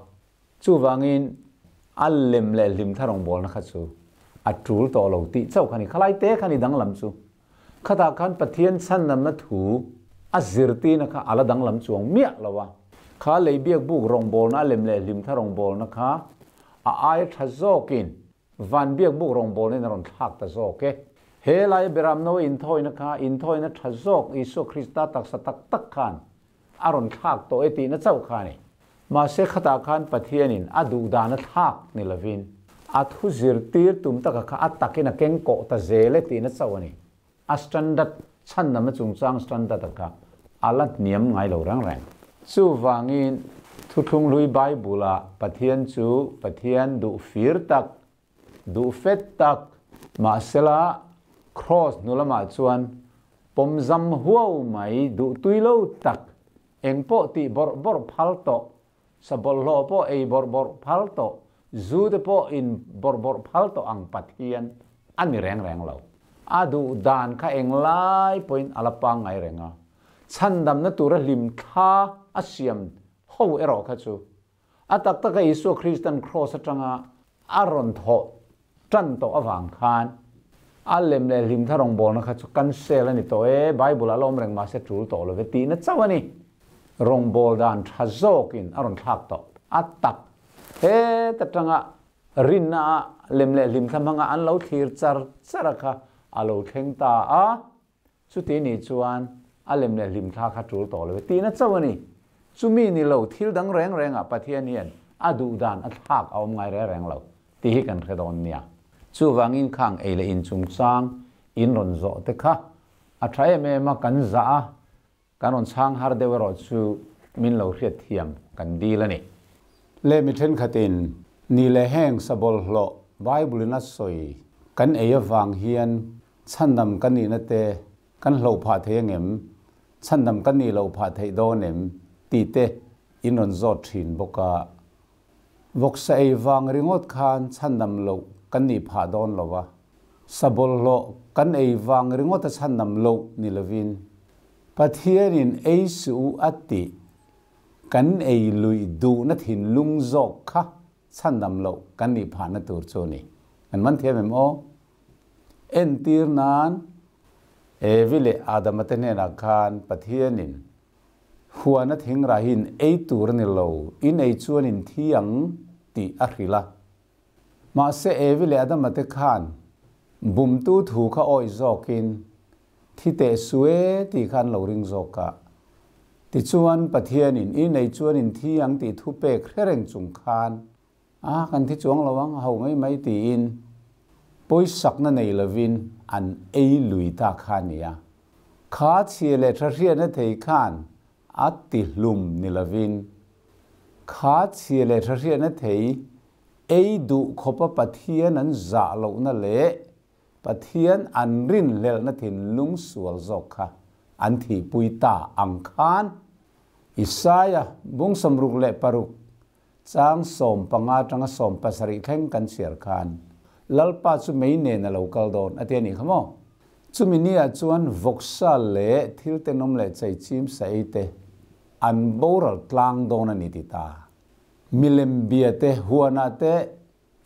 chuvangin a lem leh hlimthla rawngbawlna kha chu a tul tawh lo tih chauh kha ni, khalai te kha ni danglam chu. Khatah khan Pathian chhandamna thu a zirtirna kha a la danglam chuang miah lo a, kha lei biak buk rawngbawlna a lem leh hlimthla rawngbawlna kha a aia tha zawkin Van biak buk rawngbawlna in a rawn thlak ta zawk e. He laia Beramno inthawina kha inthawina tha zawk Isua Krista taksa tak tak khan a rawn thlak tawh e tihna chauh kha a ni. Mahse khatah khan Pathianin a duhdan a thlak ni lovin a thu zirtir tum taka kha a takin a keng kawh ta zel e tihna chauh a ni. A standard, chhandamna chungchang standard a kha a la hniam ngai lo reng reng. Chuvangin Thuthlung Hlui Bible-ah Pathian chu Pathian duh fir tak, duh fet tak, mahsela Kraws hnu lamah chuan pawmzam huau mai duh tui lo tak, engpawh tih bawrh bawrh phal tawh, sa bawlhhlawh pawh ei bawrh bawrh phal tawh, zu te pawh in bawrh bawrh phal tawh ang Pathian a ni reng reng lo. A duh dan kha englai pawhin a la pangngai reng a, chhandamna tura hlimthla a siam ho erawh kha chu a tak taka Isua Kristan Kraws atanga a rawn thawh tan tawh avang khan a lem leh hlimthla rawngbawlna kha chu cancel a ni tawh e, Bible ah la awm reng mahse tul tawh lo ve tihna chauh a ni. Rawngbâwl dan tha zawkin a rawn thlak tawh. A tak het atanga rinna ah lem leh hlimthla hmanga an lo thlir char char a kha a lo thleng ta a, chuti nih chuan a lem leh hlimthla kha tul tawh lo ve tihna chauh a ni. Chumi ni lo thil dang reng rengah Pathian hian a duh dan a thlak a awm ngai reng reng lo tih hi kan hre dawn nia. Chuvangin khang ei leh in chungchang in rawn zawh te kha a tha em em a, kan zah a, Kan rawn chhang har deuh erawh chu min lo hriat thiam kan dil a ni. Leh mi thenkhatin ni leh heng sabawlhhlawh Bible-in a sawi kan ei avang hian chhandam kan nihna te kan hloh phah thei angem, chhandam kan nih loh phah theih dawn em tih te in rawn zawt thin bawk a. Vawksa ei vang ringawt khan chhandam loh kan nih phah dawn lo a, sa bawlhhlawh kan ei vang ringawta chhandam loh ni lovin Pathianin ei suh u a tih kan ei luih duhna thinlung zawk kha chhandam loh kan nih phahna tur chu a ni. Kan man thiam em aw? Entir nan Evi leh Adama te hnenah khan Pathianin Huana thingrah hi in ei tur a ni lo, in ei chuan in thi ang tih a hrilh a. Mahse Evi leh Adama te khan bumtu thu kha awih zawkin thi teh su e tih kha an lo ring zawk a. Tichuan Pathianin in ei chuan in thi ang tih thu pek hre reng chung khan a kan thi chuang lo ang a ho mai mai tiin pawisakna nei lovin an ei lui ta kha a ni a. Kha chhia leh tha hriatna thei khan a ti hlum ni lovin, kha chhia leh tha hriatna thei ei duh khawpa Pathian an zah lohna leh Pathian an rinhlelhna thinlung sual zawk kha an thihpui ta ang khan Isaia bung 66 chang 15 atanga 17 thleng kan chhiar khan Lalpa chu mei nen a lo kal dawn a ti a nih kha maw? Chumi niah chuan vawksa leh thil tenawm leh cheichim sa ei te an boral tlang dawn a ni ti ta. Milem bia te, huanah te,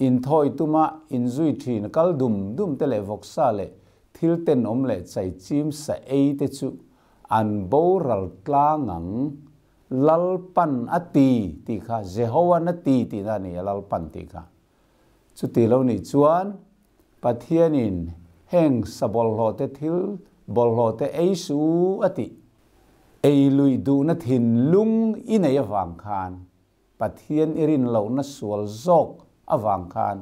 inthawi tuma inzui thin kal dum dum te leh vawksa leh thil tenawm leh cheichim sa ei te chu an boral tlang ang. Lalpan a ti tih kha Jehovan a ti tihna a ni a, Lalpan tih kha. Chuti lo nih chuan Pathianin heng sa bawlhhlawh te thil bawlhhlawh te ei su a tih. Ei luih duhna thinlung i nei avang khan Pathian i rin lohna sual zawk avang khan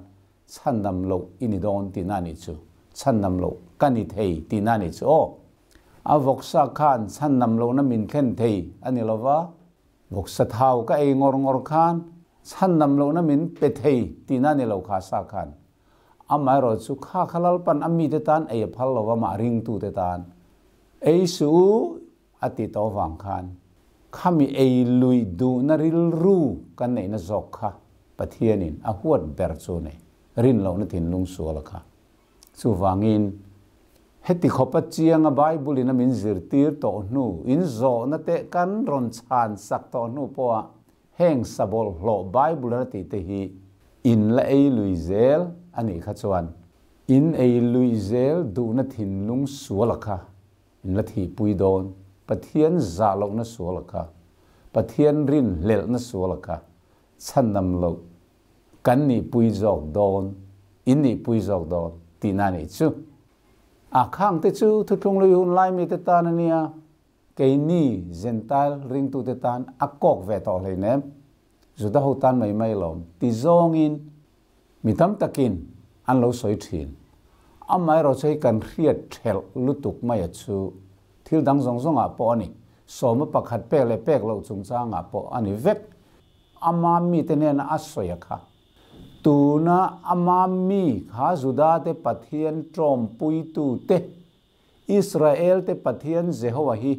chhandam loh i ni dawn tihna a nih chu. Chhandam loh ka ni thei tihna a nih chu aw. A vawksa khan chhandam lohna min thlen thei a ni lova, vawksa thau ka ei ngawr ngawr khan chhandam lohna min pe thei tihna a ni lo kha sa khan. Amaherawhchu kha kha Lalpan a mite tan ei a phal lo va, mah ringtute tan ei suh u a ti tawh avang khan khami ei luih duhna rilru kan neihna zawk kha Pathianin a huat ber chu a ni, rin lohna thinlung suala kha. Chuvangin, heti khawpa chianga Bible-in a min zirtir tawh hnu, in zawhna te kan rawn chhan sak tawh hnu pawha Heng sabawlhhlawh Bible a tih te hi in la ei lui zel a nih kha chuan in ei lui zel duhna thinlung sual a kha in la thihpui dawn, Pathian zah lohna sual a kha, Pathian rin hlelhna sual a kha chhanam loh kan nihpui zawk dawn, in nihpui zawk dawn tihna a nih chu. A khang te chu thuthlung lui hun lai mite tan a nia. Keini Jentail ringtute tan a kawk ve tawh hleinem, Juda ho tan mai mai lawm ti zawngin mi tam takin an lo sawi thin. Amaherawhchu hei kan hriat thelh lutuk maia chu thil dang zawng zawngah pawh a ni, sawma pakhat pek leh pek loh chungchangah pawh a ni vek. Ama mite hnena a sawi a kha. Tuna ama mi kha Judate Pathian tawmpuitute Israel-te Pathian Jehovah hi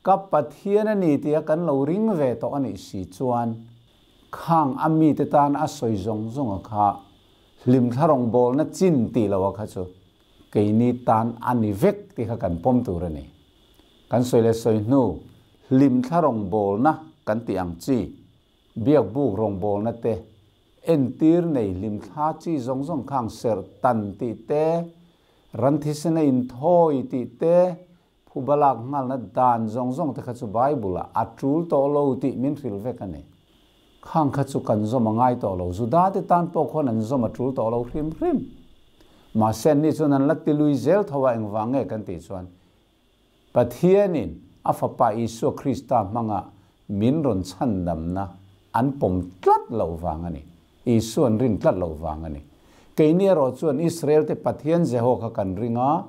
ka Pathian a ni tia kan lo ring ve tawh a nih si chuan, khang a mite tan a sawi zawng zawng a kha hlimthla rawngbawlna chin tih loh a kha chu keini tan a ni vek tih kha kan pawm tur a ni. Kan sawi leh sawi hnu hlimthla rawngbawlna kan tih ang chi, biakbuk rawngbawlna te, entir nei hlimthla chi zawng zawng khang serh tan tih te, Ran thisen a inthawi tih te, phuba lak nghalna dan zawng zawng te kha chu Bible-ah a tul tawh lo tih min hrilh vek a ni. Khang kha chu kan zawm a ngai tawh lo. Judate tan pawh khuan an zawm a tul tawh lo hrim hrim. Mahse anni chuan an la ti lui zel tho a, engvang nge kan tih chuan Pathianin a Fapa Isua Krista hmanga min rawn chhandamna an pawm tlat loh vang a ni. Isua an rin tlat loh vang a ni. Keini erawh chuan Israelte Pathian Jehoa kha kan ring a,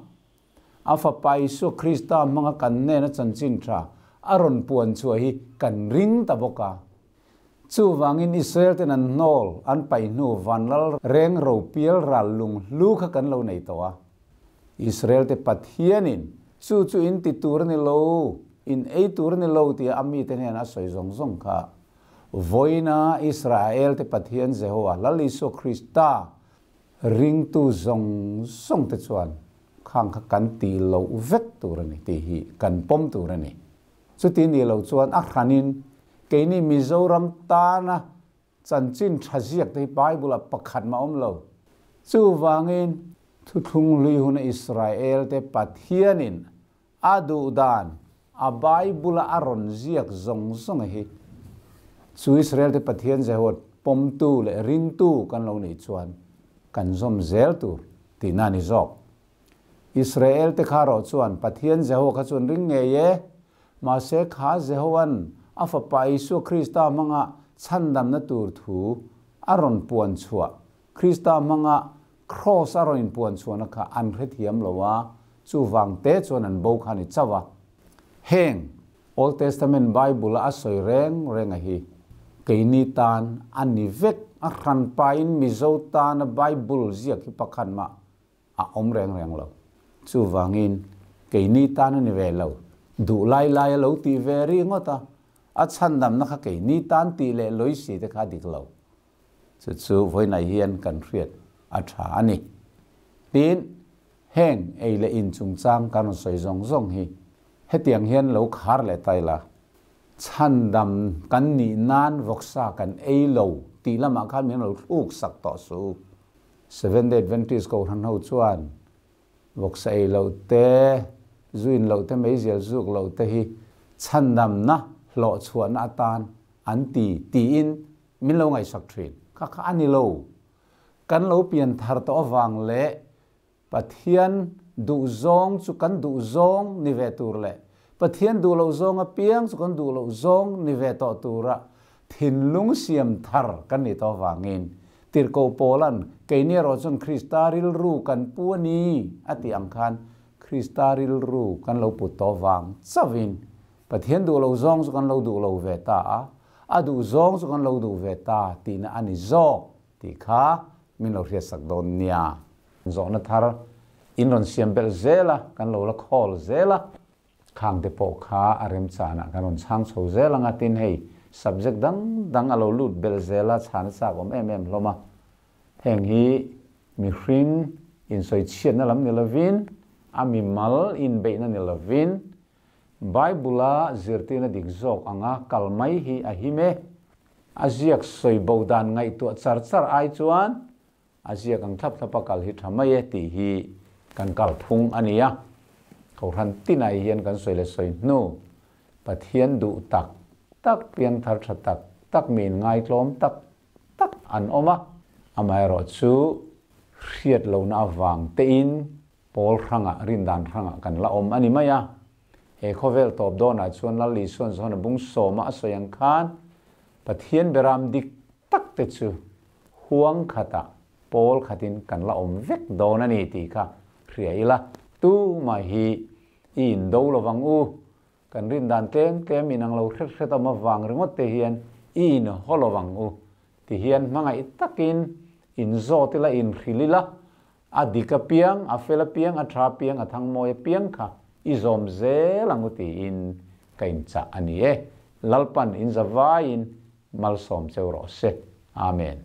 a Fapa Isua Krista hmanga kan hnena chanchin tha a rawn puan chhuah hi kan ring ta bawk a. Chuvangin Israelten an hnawl, an paih hnu vanlal reng ropial ral lung hlu kha kan lo nei tawh a. Israelte Pathianin chu chu in ti tur a ni lo, in ei tur a ni lo tia a mite hnenah a sawi zawng zawng kha. Vawiina Israelte Pathian Jehovah, Lal Isua Krista ringtu zawng zawngte chuan khang kha kan ti loh vek tur a ni tih hi kan pawm tur a ni. Chuti ni lo chuan a hranin keini Mizoram tana chanchin tha ziak te hi Bible-ah pakhat mah awm lo. Chuvangin thuthlung hlui huna Israel-te Pathianin a duh dan a Bible-a a rawn ziak zawng zawng hi chu Israel-te Pathian Jehovah pawmtu leh ringtu kan lo nih chuan kan zawm zel tur tihna a ni zawk. Israel te kha rawh chuan Pathian Jehovah kha chuan ring ngei e, mahse kha Jehova'n a Fapa Isua Krista hmanga chhandamna tur thu a rawn puan chhuah, Krista hmanga Kraws a rawn inpuan chhuahna kha an hrethiam lo a, chuvang te chuan an bo kha a ni chauh a. Heng Old Testament Bible a a sawi reng reng a hi keini tan a ni vek, a hranpain Mizo tana Bible ziak hi pakhat mah a awm reng reng lo. Chuvangin, keini tan a ni ve lo. Duh lai lai a lo tih ve ri ngawt a, a chhandamna kha keini tan tih leh lawi si te kha a dik lo. Chu chu vawiinah hian kan hriat a tha a ni. Tin, heng ei leh in chungchang kan rawn sawi zawng zawng hi hetiang hian lo khar leh ta ila, chhandam kan nih nan vawksa kan ei lo tih lamah khan min lo thluk sak tawh suh. Seventh-day Adventist Kohhran ho chuan vawksa ei loh te, zu in loh te, meizial zuk loh te hi chhandamna hlawhchhuahna atan an ti tiin min lo ngaihsak thin. Kha kha a ni lo. Kan lo pian thar tawh avang leh Pathian duhzawng chu kan duhzawng ni ve tur leh Pathian duh loh zawng apiang chu kan duh loh zawng ni ve tawh tura thinlung siam thar kan nih tawh avangin Tirhkoh Paula'n keini erawh chuan Krista rilru kan pu a ni a tih ang khan Krista rilru kan lo put tawh vang chauhin Pathian duh loh zawng chu kan lo duh lo ve ta a, a duh zawng chu kan lo duh ve ta tihna a ni zawk tih kha min lo hriatsak dawn nia. Zawhna thar in rawn siam belh zel a, kan lo la khawl zel a, khang te pawh kha a remchanah kan rawn chhang chho zel ang a, tin hei subject dang dang a lo lut belh zel a, chhan a chak awm em em hlawm a. Heng hi mihring insawi chhiatna lam ni lovin, a mimal inbeihna ni lovin, Bible-a zirtirna dik zawk anga kal mai hi a him e. A ziak sawi bo dan ngaihtuah char char ai chuan a ziak ang thlap thlapa kal hi tha mai e tih hi kan kal phung a ni a. Kohhran tinah hian kan sawi leh sawi hnu Pathian duh tak tak, piangthar tha tak tak, mi inngaitlawm tak tak an awm a. Amaherawhchu hriat lohna avang tein Pawl hrangah, rindan hrangah kan la awm a ni mai a. He khawvel tawp dawnah chuan Lal Isuan zawn a bung sawma a sawi ang khan Pathian beram dik tak te chu huang khatah pawl khatin kan la awm vek dawn a ni tih kha hria ila, tumah hi i indo lovang u, kan rindan tlem tlem inang lo hret hret awm avang ringawt te hian i inhaw lovang u ti hian hmangaih takin inzawt ila, inhrilh ila, A dik apiang, a fel apiang, a tha apiang, a thangmawi apiang kha i zawm zel ang u tiin ka inchah a ni e. Lalpan in zavaiin malsawm cheu rawh se. Amen.